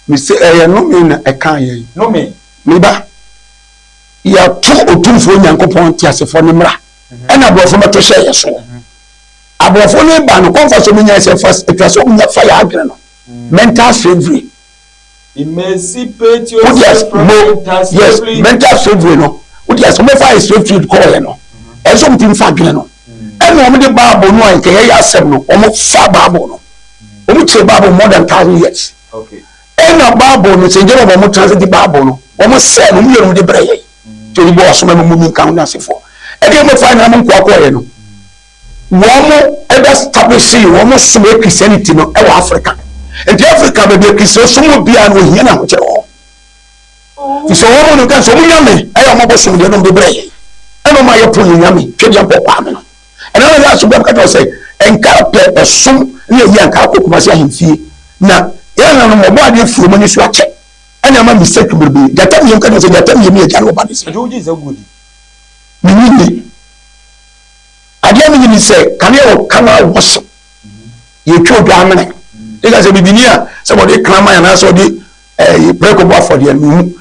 mese ɛyɛ nnome na ɛkaa yɛn. Nnome. Me ba, yɛato Otumfoɔ Nyankopɔn teasefoɔ no mmara, ɛna aborɔfo bɛto hyɛɛ yɛn soɔ. Aborɔfo no ba no, kɔmfa so menyae sɛ fa, ɛtwa sɛ wɔnya fa yɛn adwene no, mental slavery. Emancipate Wode yourself as from mo mental yes slavery. mental slavery no wode as wɔbɛfa yɛ slave trade kɔɔyɛ no ɛsɛ sɛ wɔtumi fa adwene no ɛna wɔn de bible no a nka yɛyɛ asɛm no wɔn fa bible no wɔn kyerɛ bible more than thousand years Okay. ɛna bible no sɛ ngyɛn wɔn translate bible no wɔn sɛ no wɔn yɛ no de brɛ yɛn tí obi bɔ ɔsoma mu mu nka ho n'asefoɔ ɛdeɛ wɔn fa nyinaa mo nkoa kɔɔyɛ no Wɔn bɛ establish wɔn som yɛ Christianity no wɔ Africa. Nti Africa baabi a Christian som wɔ biara no ohia na ahokyerɛ wɔ hɔ. Fi sɛ wɔn no kan sɛ wɔn nyame ɛyɛ wɔn abosom deɛ nom de brɛ yɛn. Ɛna wɔn ayɛ po yɛn nyame twɛdeɛ mpɔ kwame no. Ɛna na yɛ aso bɛm kata sɛ nka pɛ ɛsom ne ɛyi anka akɔ Kumasi ahemfie. Na yɛn nananom wɔbɔ adeɛ firi wɔn ani so akyɛ. Ɛna ama mistake bebrebe. Gyata mmienu kata sɛ gyata mmienu yɛ gya ne ɔba ne sɛ. Ɛdi wogye sɛ gudi. Menyi ni. Adeɛ a menim ne sɛ kanea wɔ kanal worship yɛtwa odwa amene ɛka sɛ bibini a sɛ wɔde kraman anaasɛ wɔde ɛɛ prɛko bɔ afɔdeɛ no mehu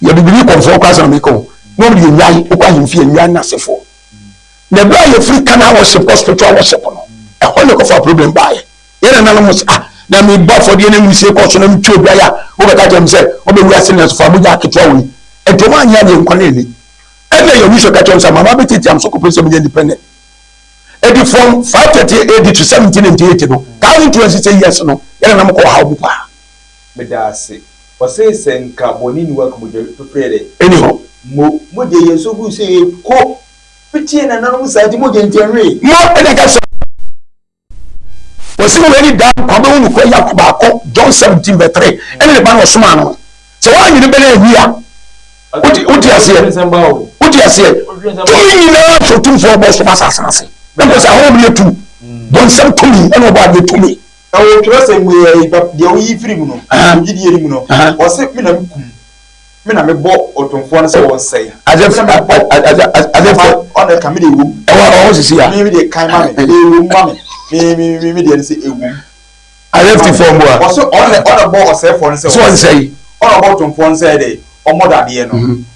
yɛ bibini kɔnfoɔ koraa sɛ na meka o na wɔde nnwan wokɔ ahemfie nnwan no asefoɔ na ɛberɛ a yɛfiri kanal worship kɔ spiritual worship no ɛhɔ na ɛkɔfa problem baeɛ yɛn nananom sɛ ah na mebɔ afɔdeɛ na nwisie kɔ so na metwa odwa yɛ a wobɛka kyerɛ me sɛ wobɛwu ase na so fa mogya aketewa wei ɛnti ɔma anyɛ adeɛ nkwa no ani Ɛnna Yehosua ka kyerɛɛ wɔn sɛ, Mama bɛtiatia mo so kɔpem sɛ menya independent. Enti from 538 AD to 1798 no, 1260 years no, yɛn nananom kɔɔ ɔhaw mu paa. Meda ase. Ɔse sɛ nka bɔne nni hɔ a nka mogya fefere yɛ dɛ? Ɛnni hɔ. Mo, mogya yɛ nsuo gu sɛ yɛ ko fitie nananom saa nti mogya nti ɛnwee. Mo, ɛnna ɛka sɛ. Wɔsi wei ne daa nkwa bɛhu nokorɛ Yakob baako John 17 vs 3 ɛne ne ba no ɔsomaa no no sɛ woanyene bɛ no anyi a wote wote aseɛ wote aseɛ tumi nyinaa hyɛ otumfoɔ ɔbɔ soro asase no ase na mpɛ sɛ ahɔhom no yɛ tu bɔnsɛm tumi ɛna ɔbɔ adeɛ tumi. Ɛwɔ twerɛsɛm mu yɛ deɛ woyi firi mu no wogyidie no mu no ɔse me na mekum Me na mebɔ ɔtomfoɔ no sɛ ɔnsɛe. Adze Me na mebɔ adze adze papa ɔna ɛka me deɛ ɛwom. Ɛwɔ ɛwɔ sisi a. Me me deɛ kan ma me ɛwom ma me me me me me deɛ no sɛ ɛwom. Adze fifɔ mu a. Ɔsɛ ɔna ɔna bɔ ɔsɛefoɔ no sɛ ɔnsɛe. Ɔna ɔbɔ ɔtomfoɔ no sɛ ɛdɛ ɔmmɔ dadeɛ no.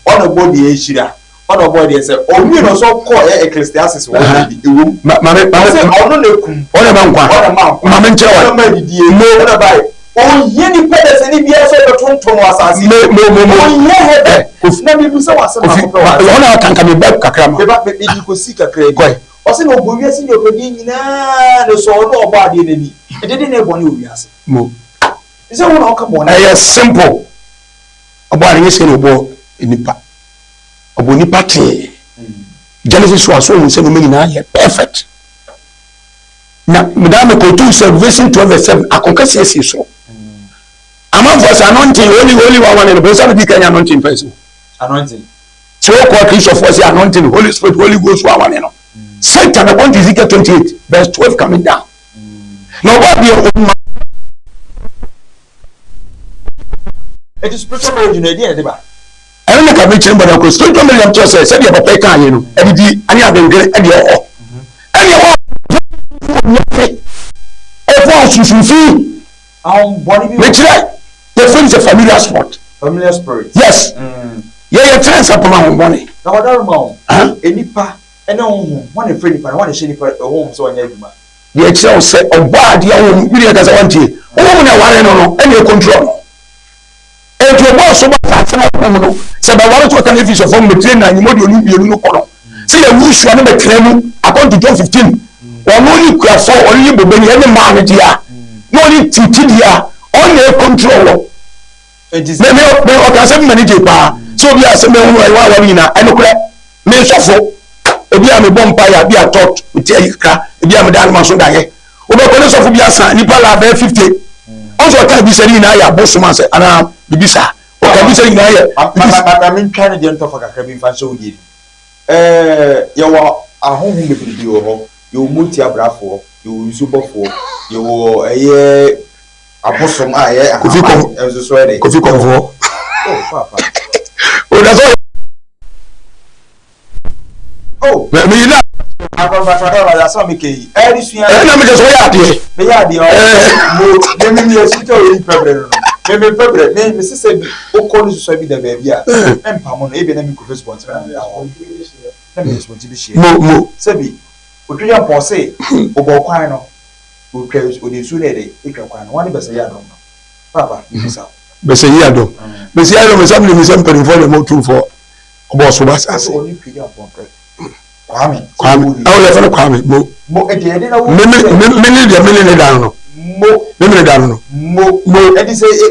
Ɔna ɔbɔ deɛ ɛhyira. Ɔna ɔbɔ deɛ sɛ ɔwie no ɔsɛ ɔkɔ ɛ Ecclesiastes wɔ baabi ɛwom. Ma maame maame. Ɔsɛ ɔno na ekum. Ɔna ma nkwa. Ɔna ma nkwa. Maame nkyerɛ wa. Ɔna ma adidie. Mo. Ɔna ba yɛ. Ohia nipa dasani biara sɛ ɔbɛtonto no asase yi so. Mo mo mo. Ohia hɛ eh, Kofi. Na mebisa wo asɛm Kofi, baako pɛ wɔ ma, ɔna aka nka meba kakra ma. Meba, me, mede kɔsi kakra bi. Kɔe. Ɔse na ɔbɔ wiase ne ɔpɛdeɛ nyinaa na sɛ ɔno ɔbɔ adeɛ no ani. Ɛdeɛ deɛ na ɛyɛ bɔne wɔ wiase? Mo. Sɛ wo na ɔka bɔne. Ɛyɛ simple. Ɔbɔ ade nyɛ sɛ na ɔbɔ nipa. Ɔbɔ nipa tee. Genesis 1 so ohun sɛ nneɛma nyinaa yɛ perfect. Na medaa me kɔtu sɛ Revelation 12 verse 7 akɔnkɛ siesie soro. Amanfoɔ sɛ anointing holy holy one one no bonsam di kan anointing pɛn so. Anointing. Sɛ wokɔ Kristofoɔ sɛ anointing Holy Spirit Holy Ghost one one no. Satan according to Ezekiel 28 verse 12 coming down. Na ɔbɔ adeɛ ɔma. Eti spiritual marriage no ɛdeɛn na ɛde ba? Ɛno na ka mekyerɛ mbɔdɔ koro spiritual marriage am kyerɛ sɛ sɛdeɛ papa yi kaa yɛ no adidi ne adwendwene ɛdeɛ wɔ hɔ ɛne ɛwɔ wiase ɛfo asunsun fi mekyerɛ yɛfrɛ no sɛ familiar sport familiar spirit yes mm. yɛyɛ kyerɛ nsa pam ahombɔne na wɔdaroma wo nipa ɛne honhom wɔn na ɛfrɛ nipa na wɔn na ɛhyɛ nipa honhom sɛ ɔnyɛ adwuma Deɛ ɛkyerɛ wo sɛ ɔbɔ adeɛ a wɔn bi deɛ kasa wɔntie wɔn mu na ɛware no no ɛna ɛkontrol no eti ɔbɔ ɔso ba asase na ɔkɔm no sɛ bɛware so ɔka no efi sɔfo mmetire na anyimɔ deɛ ɔno mmienu no kɔ no sɛ yɛ wusua no bɛtena mu according to John 15 ɔno ne kuafo ɔno ne bobeni ɛne mmaa no deɛ na ɔne titi deɛ ɔno na ɛkontrol wɔ me me me ɔka sɛ mma ne gye paa sɛ obi a sɛ mehu ɛwɔ aware nyinaa ɛnokorɛ me nsɔfo ebi a mebɔ mpa yɛ bi a tɔt mete ayi kakra ebi a meda anoma so daeɛ wobɛkɔ ne sɔfo bi asa nipa la bɛyɛ 50 ɔnso ɔka bi sɛ ne nyinaa yɛ abosom asɛ anaa biribi saa ɔka bi sɛ ne nyinaa yɛ ma mentwa ne deɛ ntɔfa kakra bi mfa nhyɛ wo deɛ Ɛɛ, yɛwɔ ahonhom bebrebe wɔ hɔ. Yɛwɔ motiabrafoɔ, yɛwɔ nsubɔfoɔ, yɛwɔ ɛyɛ abosom a ɛyɛ ahaban nso so ɛde. Kofi kɔnfoɔ. Oh, papa. O da sɛ. Oh. Mɛ mi yi na. Akɔnfatradɔ na yasɔ mi kɛ yi. Ɛyɛ sua. Ɛyɛ na mi kɛ sɛ ɔyɛ adeɛ. Meyɛ adeɛ ɔ. Mo mi mi mi esi tɛ oyi pɛbrɛ no no. Mi mi pɛbrɛ mi mi sisɛ bi okɔ ne susua bi da baabi a. Mi mpa mo no ebi na mi kɔ Facebook ntena na mi da hɔ. Na mi yɛ sɔnti bi hyia. Mo mo. Sɛbi otwa yɛ mpɔn se ɔbɔ kwan no otwa ɔde nsuo na yɛde etwa kwan no wɔn ne bɛsɛ yɛ adɔm no. Paapa mi bisa wo. Bɛsɛ yi adɔm. Bɛsɛ yi adɔm sɛ mi nim sɛ mpanimfoɔ deɛ mo tumfoɔ ɔbɔ ɔso ba asase. Ɔne twa yɛ mpɔn pɛ. Kwame. Kwame ɛwɔ yɛ fɛ no Kwame mo. Mo ɛdi ɛdi na wo. Me me me me ne deɛ me ne ne dan no. Mo. Me me ne dan no. Mo. Mo. Ɛdi sɛ e.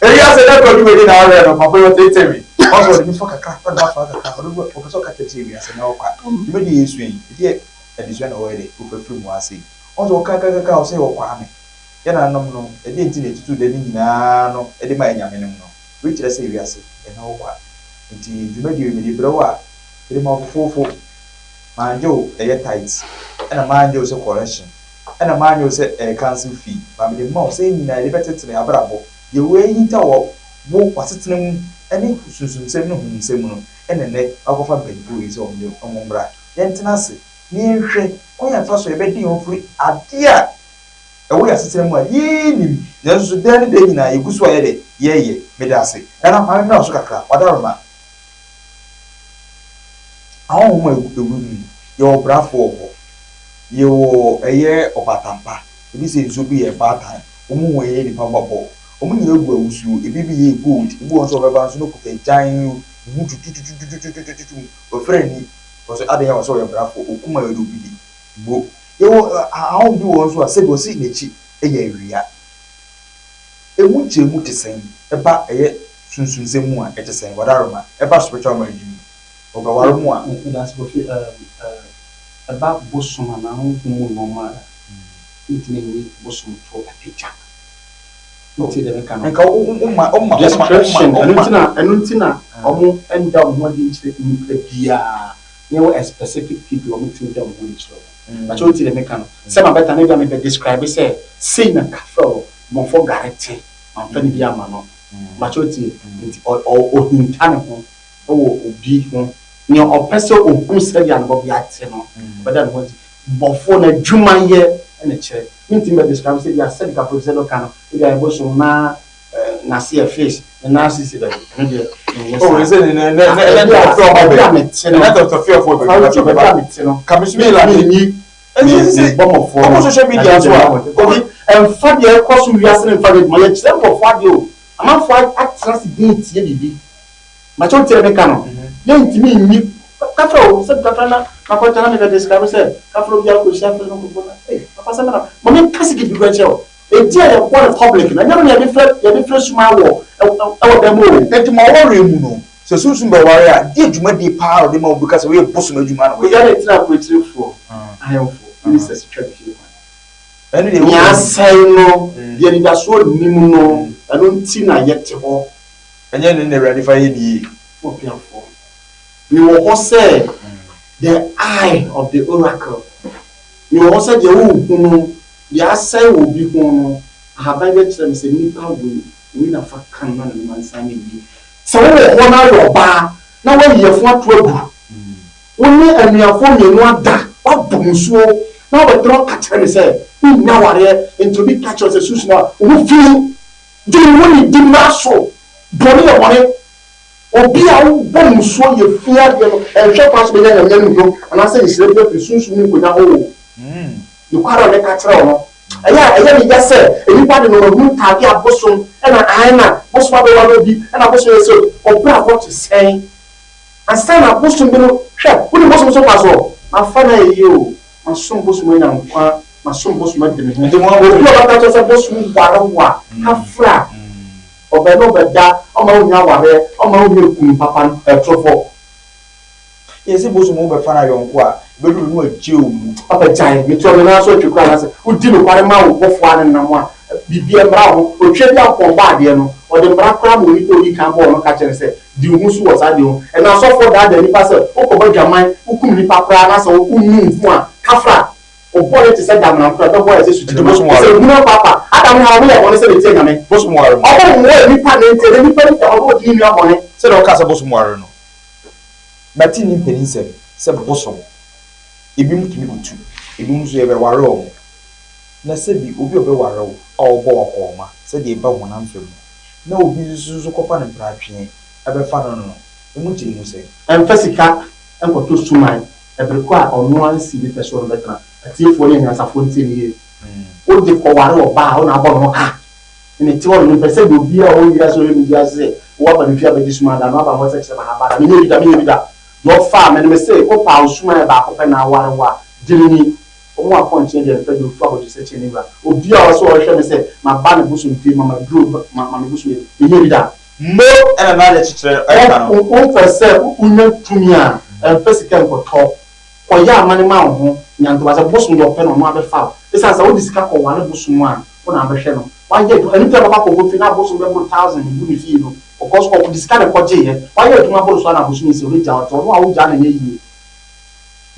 Eyi ase dɛ kɔ dwuma di na ɔyɛ no papa yɛ ɔtete mi. Ɔsɔ ɔde mi fɔ kakra ɔde ma fa kakra ɔde bi ɔpɛ sɛ ɔka kyerɛ sɛ ewi ase na ɔkɔ a. Dwuma di yɛ esua yi ɛdi adesua na ɔyɛ dɛ ofa firi mu ase yi. Ɔsɔ ɔka ka ka ka ɔsɛ yɛ Kwame. Yɛ nananom no ɛdeɛ nti na etutu dɛ ne nyinaa no ɛde ma anyame nom no. Wei kyerɛ sɛ wiase ɛna ɔkɔ a. Nti dwumadie wei mede brɛ wo a, mede ma wo fofoofo. Mangye wo ɛyɛ tithe, ɛna mangye wo sɛ correction, ɛna manyɛ wo sɛ ɛyɛ council fee, but mede ma wo sɛ yɛn nyinaa yɛde bɛtetene abrabɔ. Deɛ wei ahinta wɔ wo w'asetena mu ɛne sunsumsɛm ne honhomsɛm mu no, ɛna nnɛ wakɔfa mpanyinfoɔ wei sɛ wɔn wɔn mmra. Yɛntena ase na yɛnhwɛ kwan a yɛfa so a yɛbɛde yɛn ho afiri adeɛ a ɛwɔ yɛn asetena mu a yennim, nanso so daa ne daa nyinaa yegu so a yɛyɛ dɛ? Yɛyɛ. Meda ase. Nana, ma memmra wo so kakra. W'adaworoma. Ahonhom a egu mu no, yɛwɔ brafo wɔ hɔ, yɛwɔ ɛyɛ ɔbatampa, ebi sɛ nsuo bi yɛ baatan, wɔn hu ɛyɛ nipa mmɔbɔ, wɔn nyinaa gu awusuo, ebi bi yɛ gold, ebi wɔ hɔ nso a ɔbɛba nso na okuta agyan, ne ho tutututututututu, wafura ani, ɔsɛ adɛn a ɔsɛ ɔyɛ brafo, okum a yɛde obi di, bo. Yɛwɔ ahɔho bi wɔ hɔ nso a, sɛdeɛ ɔsi n'akyi yɛ awia. Ɛmu nkyerɛmu te sɛn? Ɛba ɛyɛ sunsumsɛm mu a, ɛte sɛn? Wadaroma, ɛba spiritual marriage mu, ɔbɛware mo a. Medase Kofi, ɛba bosom anaa honhom mu nnoɔma a, wontumi nyi bosom to apagya. Wotie deɛ meka no? Nka wo wo ma wo ma Description, wo ɛno ma. nti na ɛno nti na wɔn nda wɔn ho adi nkyerɛ nnipa biara. Na ɛwɔ a specific people a wɔtumi da wɔn ho adi kyerɛ wɔn. But wotie deɛ meka no? Sɛ mabɛta no ebia mebɛ describe sɛ sei na Kafel Bɔnfɔ gare te, mamfa ne bi amma no. But wotie? Nti ɔ ɔ ɔhinta ne ho wɔ obi ho. Nea ɔpɛ sɛ ɔhu sɛdeɛ anobɔbea te no, ɔbɛda ne ho adi. Bɔfoɔ no adwuma yɛ na ɛkyerɛ. Mentumi bɛ describe sɛ ebia sɛdeɛ Kafel sɛdeɛ ɔka no, ebia yɛbɔsom na N'ase yɛ fish, ne nan ase si baabi. Ɛno deɛ menyɛ saa. Oh, sɛ ne ne ne ne ne Baabi a mete no, ɛnɛ dɔkta fiafo bɛ baabi a baabi a mete no, mi nyi me bɔmɔfoɔ no. Ɔkɔ social media so a, obi ɛnfa deɛ ɛkɔ so wiase no nfa deɛ adwuma yɛkyerɛ nkurɔfoɔ adeɛ o. Amanfoɔ atena ase din tie biribi. Makyɛ wotie deɛ meka no? Yɛntumi nyi kafra o, sɛ kafra na makɔtɔ na mebɛ describe sɛ kafra obi akɔhyia afei no kɔkɔ na ee papa sɛ mena ma menka sikiti bi kora nkyerɛ wo. Edin a yɛbɔ no public no, ɛnyɛ no na yɛde frɛ yɛde frɛ suma wɔ ɛwɔ dan mu o. Enti mo awareɛ mu no, sɛ sunsum bɛware a, deɛ dwumadie paa na ɔde ma wo bi ka sɛ wei yɛ bosom adwuma na wɔyɛ? Obiara tena akurokyerefoɔ, ahemfo, ministers twa ne fie kwan. Ɛno deɛ Nea asɛe no, deɛ anidasoɔ nni mu no, ɛno nti na yɛte hɔ. Ɛnyɛ ɛno na Awurade fa yɛ ne yie. Ɔpeafoɔ, mewɔ hɔ sɛ the eye of the oracle. Mewɔ hɔ sɛ deɛ worehu no, deɛ asɛe wɔ obi ho no, ahaban bɛkyerɛ me sɛ nnipa wei. Wei na fa ka no na ne mma nsan ne wie. Sɛ wowɔ hɔ na woyɛ ɔbaa na woayi yafunu ato agu, wo ne anuafoɔ mmienu ada, woabɔ mmusuo na wobɛtena hɔ ka kyerɛ me sɛ wonnya awareɛ nti obi ka kyerɛ wo sɛ sunsum a wo ho fi, dwene wo ne di mmara so, bɔne yɛ bɔne. Obi a wobɔ mmusuo yɛ fi adeɛ no nhwɛ kwan sɛ ɔbɛnya Nyame animdom anaasɛ nhyira bi afiri sunsum mu nkonya hɔ o. Nokware a meka kyerɛ wo no, ɛyɛ a ɛyɛ me ya sɛ nnipa de nnoɔma hunu taade abosom na ae na bosom abɛware obi na bosom yɛ sɛ obi. Ɔbrabɔ te sɛn? Ansa na bosom bi no, hwɛ, wonim bosom so mfasoɔ? Mafa no ayɛ yie o, masom bosom anya nkwa, masom bosom adi me ho. Obi a ɔbɛka kyerɛ wo sɛ bosom ware wo a, ka fra. Ɔbɛ ne ɔbɛda, ɔmma wonnya awareɛ, ɔmma wonnya kunu papa no, ɛtorofo. Yɛse bosom wo bɛfa no ayɔnko a, ɛbɛduru no wagye wo mu. Papa gyae, metua me nan so atwi koraa anaasɛ wodi nokware ma wo bɔfoɔ a ne nam a, biribiara mmra wo ho. Otwa bi ampɔn bɔ adeɛ no, ɔde mmara koraa ma onipa a ɔdii kan bɔɔ no ka kyerɛ no sɛ, di wo ho so wɔ saa adeɛ ho. Ɛnnɛ asɔfoɔ daadaa nnipa sɛ wokɔbɔ adwaman, wokum nnipa koraa anaasɛ wonnu wo ho a, kafra. Wo bɔne te sɛ damena mpo a, ɛbɛbɔ ayɛ sɛ sukyerɛmma, te sɛ ehunu apaapa. Adam ne Hawa, wɔyɛɛ bɔne sɛ wɔtiaa Nyame. Bosom ware mo. Ɔmo mmoa nnipa na enti ɛnnɛ nnipa ani da hɔ na wɔdi ne nua bɔne. Sɛdeɛ wɔkaa sɛ bosom ware no. Mate nni mpaninsɛm sɛ bosom, ebinom tumi kɔtu, ebinom nso yɛbɛware wɔn. Na sɛbi obi a ɔbɛware wo a ɔbɔ wo akɔnhoma sɛdeɛ ɛba honam fam no, na obi nso nso kɔfa no mpratweɛ bɛfa no no, emu kyerɛ mu sɛn? Ɛmfa sika nkɔtɔ suman ɛbere ko a ɔno ara si ne pɛ so ɔno bɛtena. Atiefoɔ ne anyansafoɔ ntie me yie. Wode kɔware ɔbaa a, wo na abɔ ne ho ka. Me mete hɔ no, mempɛ sɛ deɛ obiara a ɔwɔ wiase a ɔyɛ me wiase sɛ woaba me fie abɛgye suman da, na woaba hɔ sɛ kyerɛ me ha ba da. Menyɛ bi da, menyɛ bi da. Deɛ ɔfaa me no, mese, wopaa wo suman yɛ baako pɛ na aware wo a, gye no ni. Wɔn apɔnkye deɛ mepɛ deɛ ɔfu abɔdwesɛ kyɛn ne wura. Obiara a ɔwɔ sɛ ɔhwɛ me sɛ maba ne bosom fie ma maduro ma me bosom yɛ, menyɛ bi da. Mo na n'ade kyekyerɛ ɛka no. Wopɛ sɛ wonya tumi a, mfa sika nkɔtɔ. Kɔyɛ amanne ma wo ho, nya ntoboa. Sɛ bosom deɛ ɔpɛ no, ɔno ara bɛfa wo. Esiane sɛ wode sika kɔware bosom a, wo na wobɛhwɛ no. Wayɛ adwuma, ɛno nti na ɛbɛkɔ akɔbɔ fie na abosom bɛboro thousand gu ne fie no. Because ɔde sika na ɛkɔgyeeɛ. Wayɛ adwuma boro so ara na abosom yi sɛ ɔbɛgyaa wo, nti ɔno a wogyaa no nyɛ yie.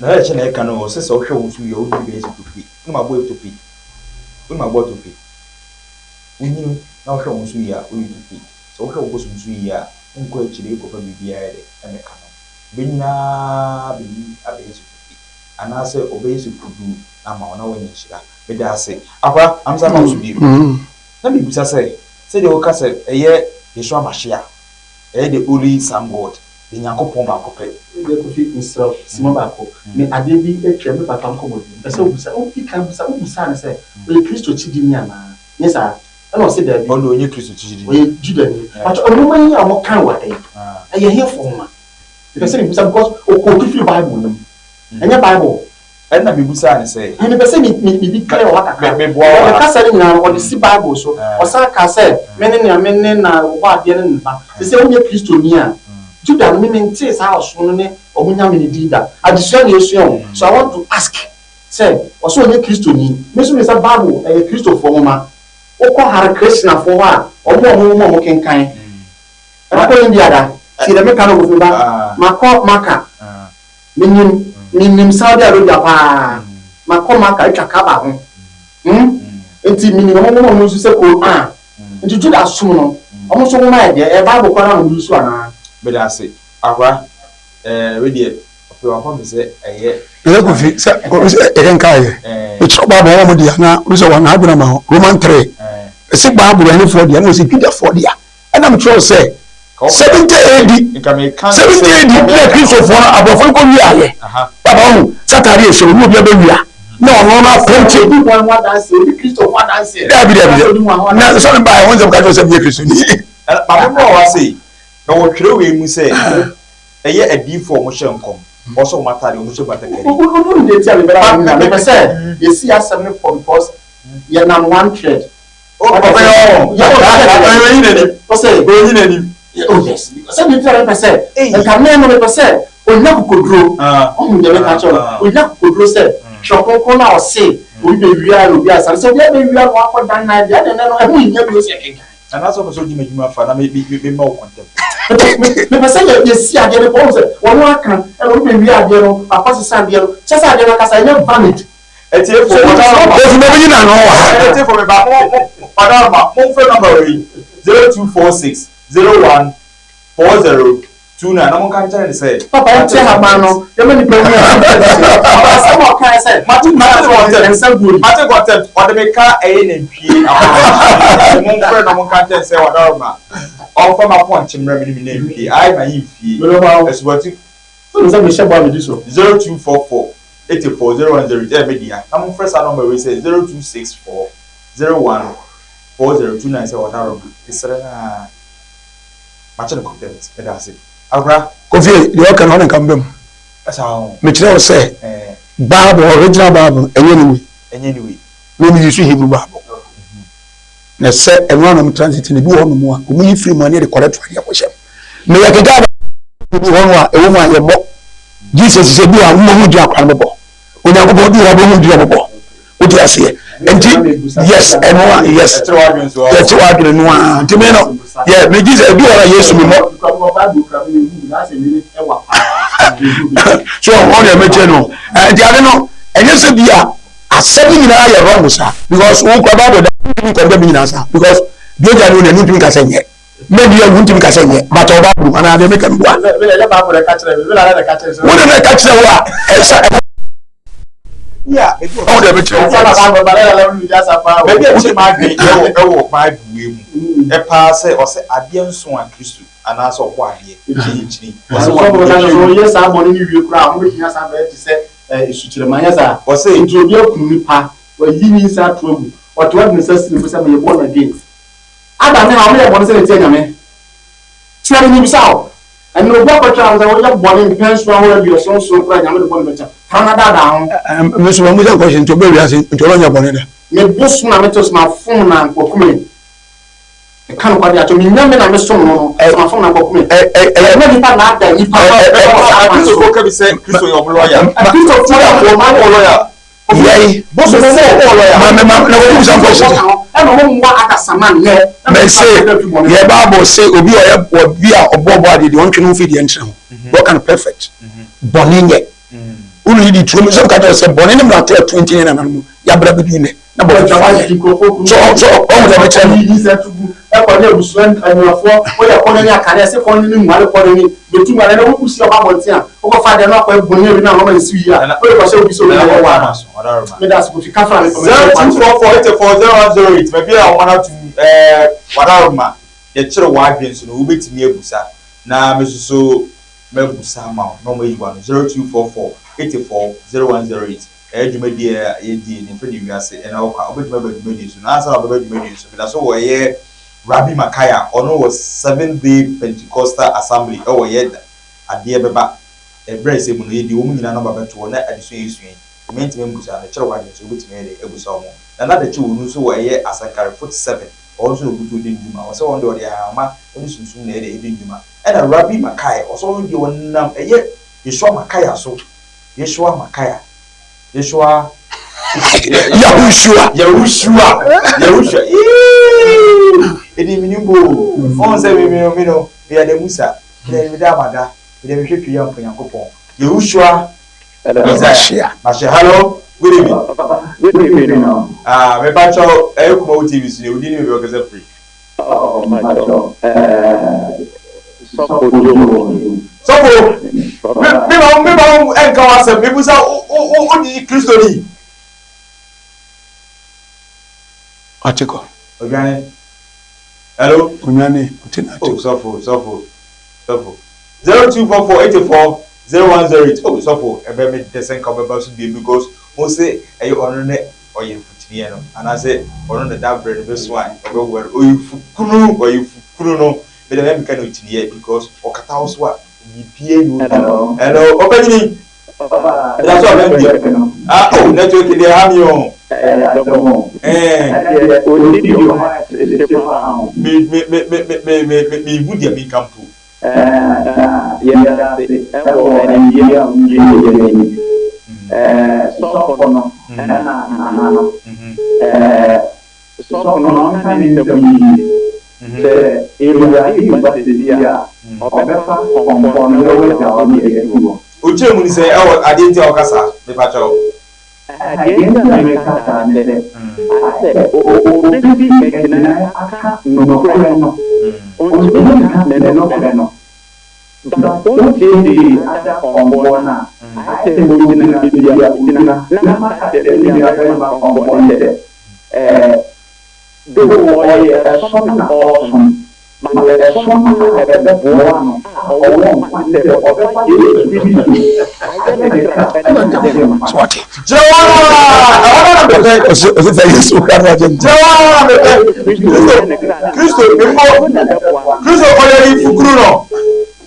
Na ɛkyɛ na ɛka no ɔsɛ sɛ wohwɛ wo nso wie a wonyini bɛyɛ sɛ tope. Wonim aboa tope? Wonim aboa tope? Wonyini na wohwɛ wo ho so yie a, woyɛ tope. Sɛ wohwɛ wo bosom so yie a, wonkɔ akyire nkɔfa biribiara yɛ dɛ mmɛka no. Bɛnyini ara bɛnyin abɛyɛ sɛ tope anaasɛ ɔbɛyɛ sɛ puduu ama wo na woanya nhyira. Meda ase. Akora, amsa ma wo so bio. Na mebisa sɛ, sɛdeɛ woka sɛ ɛyɛ Yeshua Mashiach, ɛyɛ the only Son God, the Nyankopɔn baako pɛ. Me deɛ Kofi mesrɛ wo sima baako me adeɛ bi atwa me papa nkɔmmɔdie mepɛ sɛ wobisa wodi kan bisa wobisaa no sɛ ɔyɛ Kristo kyidini anaa nyɛ saa ɛna ɔse daabi Ɔno deɛ ɔnyɛ Kristo kyidini. Ɔyɛ Judani but nwoma yi a wɔkan wɔ ha yi ɛyɛ hefoɔ nwoma mepɛ sɛ mebisa because ɔkootu firi Bible no mu ɛnyɛ Bible Ɛnna mibisaa no sɛ. Mepɛ sɛ me me biribi clear wɔ ha kakra. Meboa wo Ne a. kasa no nyinaa no, ɔde si Bible so. Ɔsan kaa sɛ, Mene nea mene na Ɔbɔadeɛ no ne ne Ba. Te sɛ wonyɛ Kristoni a, Judah no, me mentee saa ɔsom no ne wɔn nyame no din da. Adesua na yɛsua o. So I want to ask sɛ, ɔse ɔnyɛ Kristoni. Me nso menim sɛ Bible ɛyɛ Kristofoɔ nwoma. Wokɔ Hare Krishnafoɔ hɔ a, wɔn wɔ wɔn nwoma a wɔkenkan. Makɔ India da. Tie deɛ meka no Kofi ba. Makɔ Makkah. Menim, menim Saudi Arabia paa. Makɔ Mecca atwa Kaaba ho. Hmm? Nti menim wɔn nwoma a wɔn nso sɛ Quran. Nti Judah som no, wɔn nso nwoma yɛ deɛ, ɛyɛ Bible koraa na wɔn use anaa? Meda ase. Akora, eh, wei deɛ, ɔpɛ wafa me sɛ ɛyɛ. Nana Kofi, sɛ sɛ yɛkenkan yɛ, mekyerɛ Bible wɔn mo dea na wosɛ wɔn adwene ama hɔ, Roman 3. Ɛsɛ Bible ɛhefoɔ dea na wɔsɛ Judafoɔ dea. Ɛna mekyerɛ wo sɛ 70 AD 70 AD na Kristofoɔ no aborɔfo no kɔ wia ayɛ baba ho sɛ ataade ɛhyɛ wo ne obi abɛwia na ɔno no apɛnte daabi daabi na sɛ me baeɛ ho nsɛm ka kyerɛ sɛ meyɛ Kristoni. Maame mu a wase na wɔtwerɛ wei mu sɛ ɛyɛ adiyifoɔ a wɔhyɛ nkɔm wɔsɛ wɔn ataade wɔhyɛ batakari. Wonim deɛ nti a mebɛda wo nyinaa mepɛ sɛ yɛsi asɛm no pɔ because yɛnam one thread. Oh yes, sɛ mi ntina mepɛ sɛ nka mmɛn no mepɛ sɛ onya kokoduro. Ɔhu deɛ meka kyerɛ no, onya kokoduro sɛ Twerɛ Kronkron no a ɔse obi bɛwia na obi asane sɛ obi abɛwia na wakɔ dan nan deɛ ɛne no ɛho nhia bio sɛ yɛkenkan. Anaasɛ wopɛ sɛ wogye m'adwuma fa na mema wo kɔntɛm. Mepɛ sɛ yɛsi adeɛ no pɔ, wohu sɛ wɔn aka ɛna obi bɛwia adeɛ no wakɔ sesa adeɛ no, kyɛ sɛ adeɛ no ankasa ɛnyɛ valid. Atiefo, Kofi ma bɛnyina ano wɔ ha. Atiefo, meba, mo, mo, mo, mo, momfrɛ nɔmba wei. 0246 01 40 29 na monka nkyerɛ no sɛ. Papa yɛnte haban no yɛma nipa hu a ɔba asɛm a ɔkae sɛ Mate mate contempt nsa guo ni. Mate contempt ɔde me ka ɛyɛ nantwie akɔnɔkye nti momfrɛ no monka nkyerɛ no sɛ wadaroma ɔmfa m'apɔnkye mmrɛ me ne me nantwie ae mayi mfie asubɔnten Sɛ sɛ mehyɛ bɔ a medi so. 0244 84 010 ɛyɛ me dea na momfrɛ saa nɔmba wei sɛ 0264 01 4029 sɛ wadaroma mesrɛ no aa Makyɛ no contempt. Meda ase. Akora. Kofi, deɛ ɔka no hɔ na nka meba mu. Ɛsa ho. Mekyerɛ wo sɛ, Bible, original Bible no, ɛnyɛ ne wei. Ɛnyɛ ne wei. Me me use Hebrew Bible. Na sɛ ɛno ara na wɔn translate no, ebi wɔ hɔnom a, wɔn yi firi mu a ne yɛde correct adeɛ akɔhyɛ mu. Meyɛ keka aba bi hɔ no a, ɛwɔ mu a yɛbɔ. Jesus sɛ bi a wɔn ho gyina akora no bɛbɔ. Onyankopɔn bi wɔ hɔ a wɔn ho gyina bɛbɔ. Wote aseɛ? Nti yes ɛno a yes yɛte w'adwene no a nti me no yɛ megye sɛ ebi wɔ hɔ a Yesu me mmɔ. So ɔn deɛ mekyɛ no nti ade no ɛnyɛ sɛ bi a asɛm nyinaa yɛ wrong saa because wo kura Bible da ntumi nkɔndɛm nyinaa saa because deɛ ogya no na ɛno ntumi nka sɛ nyɛ. Mɛdi awu ntumi ka sɛ nyɛ but ɔba aburu anaa deɛ meka meboa. Wo ne na ɛka kyerɛ wo a ɛsɛ ɛwɔ deɛ mekyerɛ wo. Baabi a ɛkyerɛ m'adwene ɛwɔ ɛwɔ Bible wei mu ɛpaa sɛ ɔsɛ adeɛ nson a Kristo anaasɛ ɔbɔ adeɛ kyini kyini ɔsɛ wɔn Ɔyɛ saa bɔne no wie koraa a, wɔbɛtumi asan abɛyɛ te sɛ sukyerɛmma, anyɛ saa? Ɔse. Nti obi akum nipa, wayi ne nsa ato agu, ɔte hɔ de ne nsa si ne bo sɛ meyɛ born again. Adam ne Hawa wɔyɛɛ bɔne sɛdeɛ ɛteɛ Nyame kyerɛ me mebisa wo ɛnɛ obi akɔtwɛn wo sɛ woyɛ bɔne mpɛn nson ahorow 77 koraa Nyame de bɔne bɛkyɛ fa na daadaa ho. Me nso mamu sɛ nkɔhyɛ nti ɔbɛ wiase nti ɔno nyɛ bɔne da. Me bosom na mete so mafom na nkoakume meka nokware de akyerɛ me Nyame na mesom no no sɛ mafom na nkoakume ɛnyɛ nipa naadaa nipa ɛwɔ saa kwan so. Kristofo ka bi sɛ Kristo yɛ ɔmo lɔya. Kristofo yɛ ɔmo lɔya. Yɛi. Ma me ma na wɔn bisa nkɔhyɛ sɛ. Mɛse yɛ Bible se obi ɔyɛ obi a ɔbɔ ɔbɔ adeɛ deɛ ɔntwe ne ho fi deɛ nkyerɛ ho. Wɔka no perfect. Bɔne nyɛ. Wonu yi di tuo mu sɛ ka kyerɛ sɛ bɔne ne mmarato ɛto nti ne nananom yɛabra bɛdu nnɛ na bɔne fa yɛ. So so ɔhu deɛ mekyerɛ no. Ɛkɔ ne abusua anuafoɔ woyɛ kɔnɛ ne akane ɛse kɔnɛ ne muare kɔnɛ ne bɛtu muare na wokusi ɔba abɔnten a wokɔfa adeɛ no akɔyɛ bɔne awi no a wɔma nsiw yi a wode kɔhyɛ obi sɛ obi na ɛwɔ a meda ase Kofi kafra me 0244 84 0108 baabi a wɔn atum ɛɛ wadaroma yɛkyerɛ w'adwene so no wobɛtumi abusa na me soso mɛbusa ama wo na wɔn ayi w'ano 0244 84 0108 Ɛyɛ dwumadie a yɛdie no mfiri ne wiase ɛna ɔkɔ a wobɛtumi aba dwumadie so na ansa na wobɛba dwumadie so meda so wɔ ɛyɛ Rabbi Makaya ɔno wɔ Seventh Day Pentecostal Assembly ɛwɔ yɛ adeɛ bɛba ɛberɛ a ɛsɛ mu no yɛde wɔn nyinaa nɔmba bɛto hɔ na adesua a yɛsua yi mentumi mbusa no kyerɛ w'adwene so wobɛtumi ayɛ dɛn abusa wɔn Nana Dakyi wɔ no nso wɔ ɛyɛ Asankare 47 ɔhɔ nso na ɔbutuo di ne dwuma ɔsɛ ɔno deɛ ɔde ahama ne sunsum na ɛyɛ dɛn ɛdi ne dwuma ɛna Rabbi Makaya ɔsɛ ɔno deɛ ɔnam ɛyɛ Yeshua Makaya so Yeshua Makaya Yeshua Yahushua Yahushua Yahushua Eeii Edi mi nim bo Ɔn sɛ mi mi no mi no mi yɛ dɛ Musa Mi dɛ mi da ama da Mi dɛ mi hwɛ twi yɛ mpo Nyankopɔn Yahushua Messiah Mashiach Hello good evening Good evening Ah me pa kyɛw ɛyɛ Kumawu TV so ne wo din ne baabi a ɔkasa firi. Oh mpakyɛw ɛɛ sɔfo Joe ni. Sɔfo me me ma me ma wo nka w'asɛm me busa wo wo wo gye Kristo di. Ɔte kɔ. Odwane. Hello. Onwane ɔte na ate. Oh sɔfo sɔfo sɔfo 0244 84 0108 oh sɔfo ɛbɛ me dɛ sɛ nka ɔbɛba so biem because mo se ɛyɛ ɔno ne ɔyɛ mfutuniɛ no anaasɛ ɔno na dabrɛ no bɛso a ɔbɛware ɔyɛ fukunu ɔyɛ fukunu no me deɛ mɛmeka no kyiniiɛ because ɔkata wo so a biribiara ni wo hello ɔpanyini ɛda so a mɛmbia ah oh network deɛ ha mi o ɛɛ me me me me me me me me hu deɛ menka mpo. Na yɛda ase wɔ anigyeɛ a wode yɛ yɛn yi. Sɔfo no na nana no. Sɔfo no ɔnka ne nsɛm yie. Sɛ Awurade reba seesei a, ɔbɛfa pɔmpɔ no na wagya hɔ de asi hɔ. Okyerɛ mu ne sɛ ɛwɔ adeɛ nti a ɔka saa mepakyɛw. Deɛ nti a mereka saa ne sɛ, ayɛ sɛ ɔbɛsi agyinae aka nokorɛ no, ɔntumi nka ne nokorɛ no, but ɔntie the other kɔmfoɔ no a, ayɛ sɛ ɔgyina baabi a ɔgyina, na maka akyerɛ me nuabarima kɔmfoɔ no sɛ, ɛɛ, Though ɔyɛ ɛsom na ɔresom, but ɛsom a ɛbɛboa no a ɔwɔ nkwa ne sɛ ɔbɛfa Yesu Kristo ayɛ ne kra ne n'agyenkwa. So wate? Gyina hɔ ara, ɛhɔ ara na mepɛ. Ɔse ɔse fa Yesu kra ne w'agyenkwa. Gyina hɔ ara na mepɛ. Yesu Kristo ayɛ ne kra ne Kristo, n'agyenkwa. mpo, Ɛno na ɛbɛboa no. Kristo ɔyɛ yifukunu no.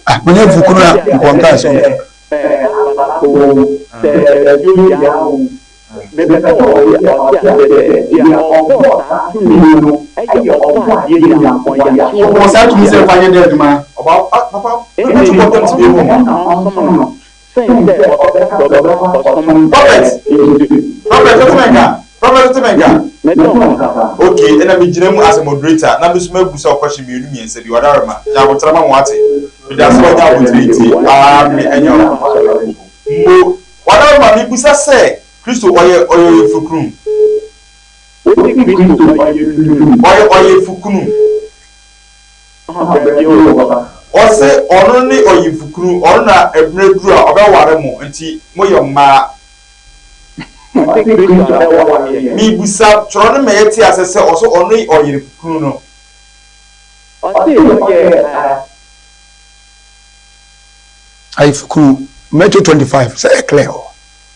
Ah, monyɛ mfukunu a nkɔnkaa sɛ ɔyɛ. Ɛɛ, abala oo, sɛ asuo gyaa oo, Mepɛ sɛ ɔte aseɛ sɛ deɛ ɔbɔɔ saa tumi no yɛ Ɔbɔadeɛ Nyankopɔn Yahshua Ɔwɔ saa tumi sɛ Messiah. fa nyɛ dɛ adwuma. Enti ɔno na ɔnsom no sen sɛ ɔbɛka sɛ ɔbɛkɔ akɔsom Prophet, institute. Prophet, wote me nka? Prophet, wote me nka? Mete wo nka paa. Okay, ɛna me gyina mu as a moderator na me nso mabu sa question mmienu mmiɛnsa bi, wadarema, nya aboterɛ ma mo wate? Meda ase wanya aboterɛ nti, aame, ɛnyɛ ɔhaw. Mbo, Wadarema, mebisa sɛ, Kristo ɔyɛ ɔyɛ ɔyefukunu? Wose Kristo ɔyɛ tuntum? Ɔyɛ ɔyefukunu. Ɔha baabi o papa. Ɔse ɔno ne ɔyefukunu, ɔno na mmerɛ duru a ɔbɛware mo, nti moyɛ mmaa. Ɔse Kristo abɛware yɛn. Mebisa, twerɛ no ma yɛte aseɛ sɛ ɔse ɔno ne ɔyerefukunu no. Ɔse ɔyɛ a. Ayefokunu, Matthew 25, sɛ ɛyɛ clear hɔ.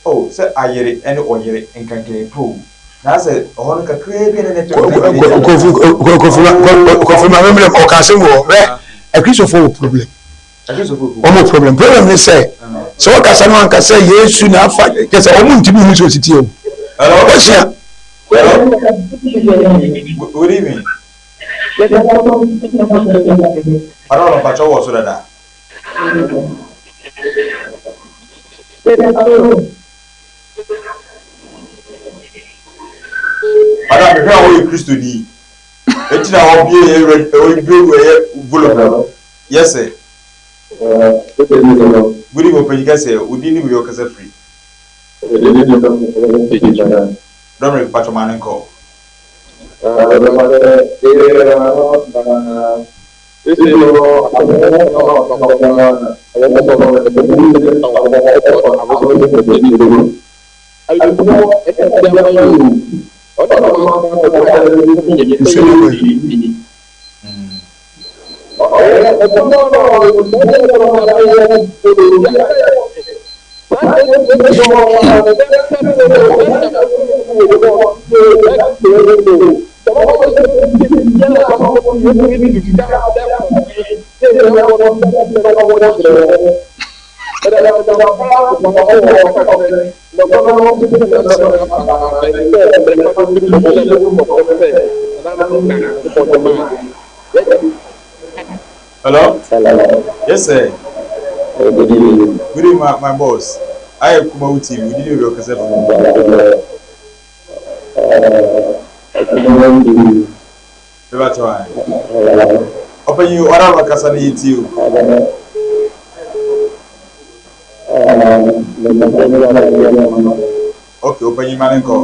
Oh, sɛ ayere ne ɔyere nkankan pɛ o, na asɛ ɛhɔ no kakraa bi na ne to nka bi ne Kofi, Kofi, Kofi, maame mmerɛ ɔka asɛm wɔ hɔ. Hwɛ, Akristofo wɔ problem. Wɔn wɔ problem. Problem ne sɛ, sɛ wɔkasa no anka sɛ Yesu na afa, kyɛ sɛ wɔn ntumi hu sɛ osi tie o. Hello? Wɔhyia. Hello? Good evening. Madam, mpakyɛ wɔ so dada. Madam, mehwɛ a woyɛ Kristoni. Enti na wɔbue yɛ rɛ wɔbue ɛyɛ volume no. Yes sir. Good evening, ɔpanyin kɛseɛ. Wo din ne baabi a wokasa firi. Dominic, mpakyɛ ma ne nkɔ. Nsuo no kɔ yi. Hello? Hello. Yes, sir. Good evening. Good evening, my boss. I am Kumawu TV. We didn't know your Kumawu TV. Bɛba kyɛw ae. Ɔpanyin ɔda a ɔkasa no yɛtie o. Okay, ɔpanyin ma ne nkɔ.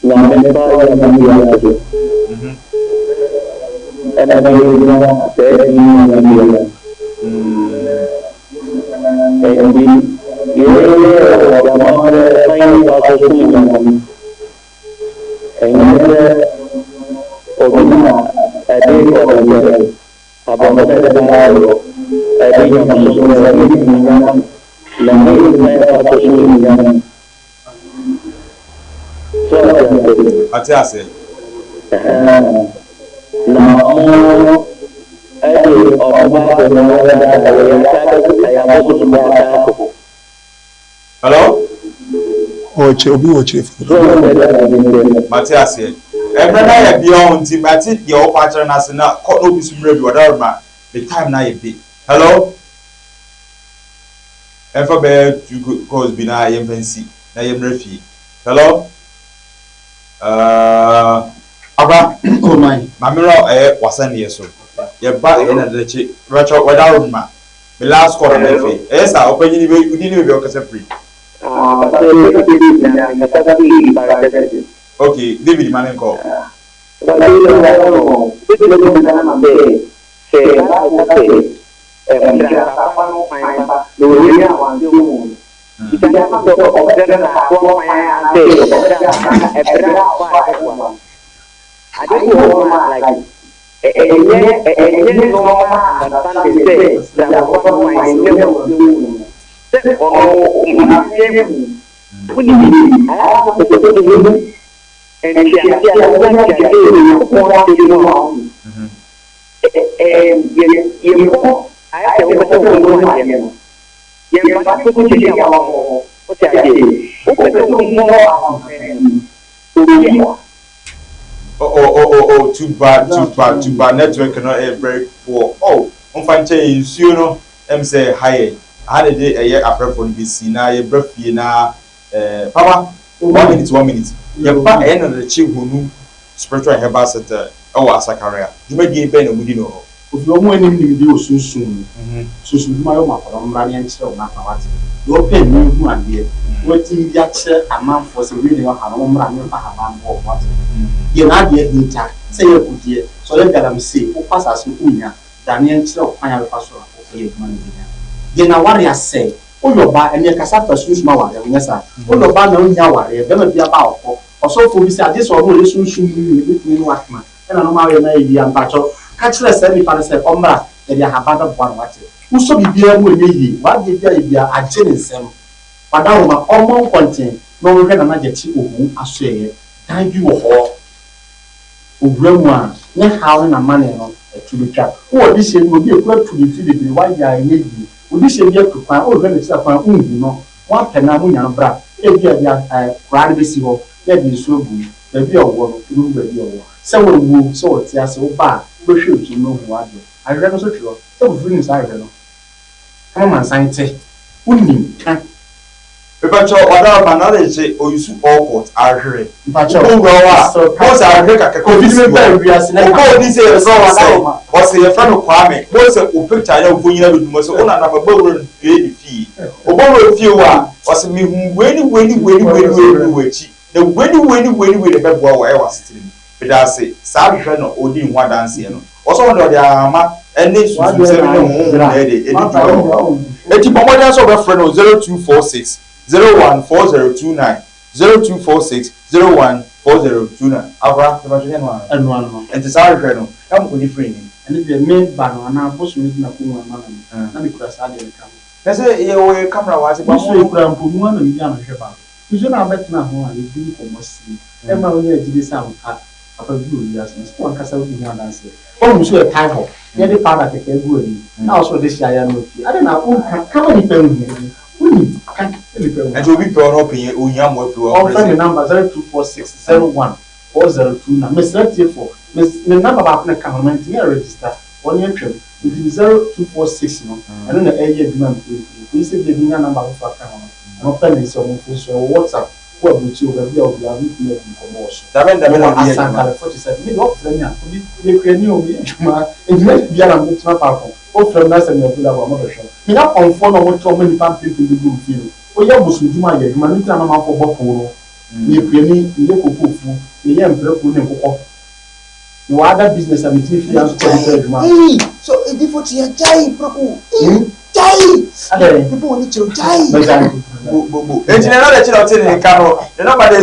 Nyame ba yɛ mo wiase. Ɛna me gyina saa din yi mu bia. Ɛnti yei ne y'amammerɛ kwan yɛfa so som Nyame. Ɛnyɛ sɛ obi na ɛde ɔbɔnsɛ, abɔnsɛ daa wɔ ɛde nyamesom sɛ ne nyame na ne kwan yɛfa so som Nyame. So ɔte ase? Ɔte ase. Ɛhɛn. Na ɔmo ɛde ɔmo Bible no dada wɔ yɛn asan bɛsesa yɛn abosom de asan akɔ hɔ. Hello? Ɔkyerɛ obi wɔ kyerɛ fi. So ɔmo sɛ dada bi nti. Mate aseɛ. Ɛmmerɛ no ayɛ bia ɔho nti mate deɛ ɔkɔ akyerɛ no ase na kɔ na obi so mmerɛ bi ɔdarema me time no ayɛ be. Hello? Ɛmfa bɛyɛ two calls bi na yɛmfa nsi na yɛmmra fie. Hello. Akora. Oh my. Maame rɔ ɛyɛ wasɛndeɛ so. Yɛba ɛyɛ na dɛkye. Rachel wɛda roma. Me last call na mɛfɛ. Ɛyɛ sa ɔpanyin bɛ odi ne baabi a ɔkasa firi. Ah, Pastor, David na nkasa fi Barakɛse. Okay, David ma ne nkɔ. Pastor, wobɛtumi agyina ama sɛ Bible ka sɛ kyerɛ asaafoɔ no kwan pa na wɔwie a wɔante ho no. Nti ama sɛ ɔbɛkyerɛ no asaafoɔ kwan anaasɛ ɔbɛkyerɛ ɛberɛ a ɔbɔ a ɛbɛboa no. Ade bi wɔ hɔ a, like, ɛnyɛ normal understanding sɛ kyerɛ asaafoɔ no kwan ɛnyɛ wɔante ho no. Sɛ ɔno ɔmmeɛ hu, wonim biribi, ayɛ a na pɛ sɛ wohu nteaseɛ a wonya nteaseɛ wɔ Onyankopɔn asɛm mu a wohu. Yɛkɔ ayɛ sɛ wopɛ sɛ wohu adeɛ no, yɛmfa no kɔsi baabi a wabɔ hɔ. Wote aseɛ? Wopɛ sɛ wohu obi a Oh, too bad, too bad, too bad. Network no ɛyɛ very poor. Oh, nfa nkyɛn nsuo no sɛ ha yɛ ha na de ɛyɛ afrɛfoɔ no bi si na yɛbrɛ fie na papa, one minute, one minute. Yɛba ɛyɛ na n'akyi honu Spiritual and Herbal Center ɛwɔ Asakarea. Dwumadie bɛn na wɔdi no hɔ? Ofi wɔn anim nimdeɛ wɔ sunsun mu, sunsun dwuma yɛ wɔn akɔrɔ mmra ne nkyerɛ wɔn akɔ wate deɛ ɔpɛ ne hu adeɛ wɔatumi de akyerɛ amanfoɔ sɛ wei na ɛwɔ ha no, wɔn mmra ne mfa haban bɔ wɔn wate deɛ n'adeɛ hinta sɛ yɛ agudeɛ sɛ ɔyɛ galamsey, wokɔ asase no wonya da ne nkyerɛ kwan a bɛfa so a wokɔyɛ adwuma no bɛnya deɛ n'aware asɛe. Woyɛ ɔbaa, ɛnɛ kasa fa sunsum awareɛ ho nyɛ saa. Woyɛ ɔbaa na wonya awareɛ, bɛrima bi aba ɔkɔ ɔsɔfoɔ bi sɛ agye sɛ ɔno ɔyɛ sunsum mu na ebɛtumi ne watena ɛna no ma ayɛ na ayɛ yie. Ampakyɛw, ka kyerɛ saa nipa no sɛ ɔmmra, yɛde ahaba bɛboa no wate. Wosɔ biribiara mu ɛnyɛ yie, wadeɛ bi ayɛ bia agye ne nsɛm wadawoma, ɔmmɔ nkɔnten na ɔnhwɛ Nana Gyakye Ohu asoɛyɛ dan bi wɔ hɔ. Owura mu a ne haw ne n'amane no ɛto betwa. Wowɔ de hyɛ bi, obi ekura tu ne fi bebree wayɛ a ɛnyɛ yie, obi hyɛ bi atu kwan, ɔrehwɛ n'akyiri kwan nhu no, wɔapɛ na munya no bra. Ebi a de koraa no bɛsi hɔ na ɛde nsuo agu mu. Baabi a ɔwɔ no, ebi baabi a ɔwɔ sɛ wɔawuo sɛ wɔte ase, woba a wobɛhwɛ nsuo no ahu adeɛ. Ahwehwɛ no nso twerɛ sɛ fufuo nim saa ahwehwɛ no kama mansan te wonim ka. Mepakyɛw, ɔdaraba na de oyisu ɔkɔt ahwehwɛ. Mpakyɛw. Wowura hɔ a bó sɛ ahwehwɛ kakra. Kofi mi ba wiase na ɔbɔ odi sɛ yɛfrɛ wo sɛ ɔsɛ yɛfrɛ no Kwame, bó sɛ o picture yɛ ofo nyina bɛdum sɛ wona nam ɛbɔ wura no due ne fie, ɔbɔ wura fie wɔ a ɔsɛ mehu wei ne wei ne wei ne wei ne wei ne wɔ akyi na wei ne wei ne wei ne wei na ɛbɛboa wɔ ɛwɔ asetena mu. Meda ase. Saa ahwehwɛ no ɔdi ne ho adanseɛ no, ɔsɛ ɔno de ɔde ahama ɛne sunsumsɛm ne honhom na ɛde ɛdi dwuma wɔ hɔ. Eti bɔ mmɔden sɛ ɔbɛfrɛ no 0246014029, 0246014029. Akora nipa twɛ no ano. Ɛno ano. Nti saa ahwehwɛ no ɛmo kò di firi ni. Ɛno deɛ, me ba no anaa bosom no gyina kɔn mu ama me no na mekura saa deɛ no ka ho. Na sɛ yɛ wɔ yɛ camera wɔ ase. Me so ekura mpo mu ana menya ahwehwɛ baako nso na abɛtena ho a yɛdi nkɔmmɔ sie ɛma wonya agyide sɛ ampa papa bi wɔ wiase no sɛ wankasa wodi ho adanseɛ. Wahu nso ɛtae hɔ na yɛde powder kɛkɛ agu anim na ɔso de hyia yɛ no apue ade na wonka kama nipa nhu wonim ka nipa nhu. Nti obi pɛ ɔno ɔpɛ yɛ ohia mo afiri hɔ. Ɔmfrɛ me number 0246014029. Mesrɛ tiefo, me number baako na ɛka ho no, mantumi aregister wɔne atwam, nti 0246 no ɛno na ɛyɛ adwuma mprempren. Kòyi sɛ bia bi nya number foforɔ aka ho no, ɛno pɛ ne nsɛ ɔmo mfiri so. Ɛwɔ WhatsApp, wo aburokyi wɔ baabi a obiara wotumi adi nkɔmmɔ wɔ so. Dabɛn dabɛn na mewɔ ɔde yɛ adwuma? Asankare 47. Me deɛ, ɔfrɛ me a, obi mekuani o, meyɛ adwuma nti na biara metena faako. Wofrɛ me na sɛ meyɛ available a, mɔbɛhwɛ wo. Menya kɔnfoɔ na ɔmo kyerɛ ɔmo nipa mpempem bi gu me fie no. Woyɛ bosom dwuma, yɛ adwuma no nti na amanfoɔ bɔ poo no. Meyɛ kuani, meyɛ kokofuo, meyɛ mprako ne nkokɔ. Mewɔ other business a metumi firi nso kɔ de kɔ adwuma. Ee, so edifo ti yɛ gyae prako gyae. Adɛn? Bibo wɔ ne kyerɛw gyae. Mɛgyae. Bo bo bo. Eti na ɛna kyerɛ ɔte ne nka no, ne number de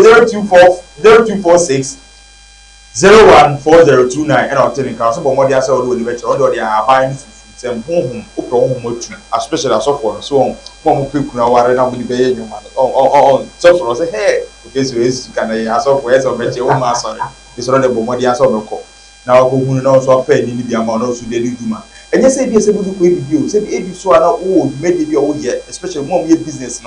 0246014029 ɛna ɔte ne nka. Ɔsɛ bɔ mmɔden asɛ ɔde wɔ ne bɛkyerɛ ɔde ɔde ahaban ne fufu sɛm honhom wopɛ honhom atu, especially asɔfoɔ no so wɔn mo a mo pɛ kunu aware na mo de bɛyɛ nnwuma no ɔn ɔn ɔn sɔfo no ɔsɛ hɛɛ ofe so esu ka na yɛ asɔfoɔ ɛsɛ ɔbɛkyɛ wɔn mu asɔre esɔrɔ de bɔ mmɔden asɛ ɔbɛkɔ na wakɔ hunu na ɔnso apɛ ani no bi ama ɔno nso de adi dwuma. Ɛnyɛ sɛ ebi sɛ bi kɔ ebibi o, sɛ ebi so a na wowɔ dwumadie bi a woyɛ, especially mo a mo yɛ business no.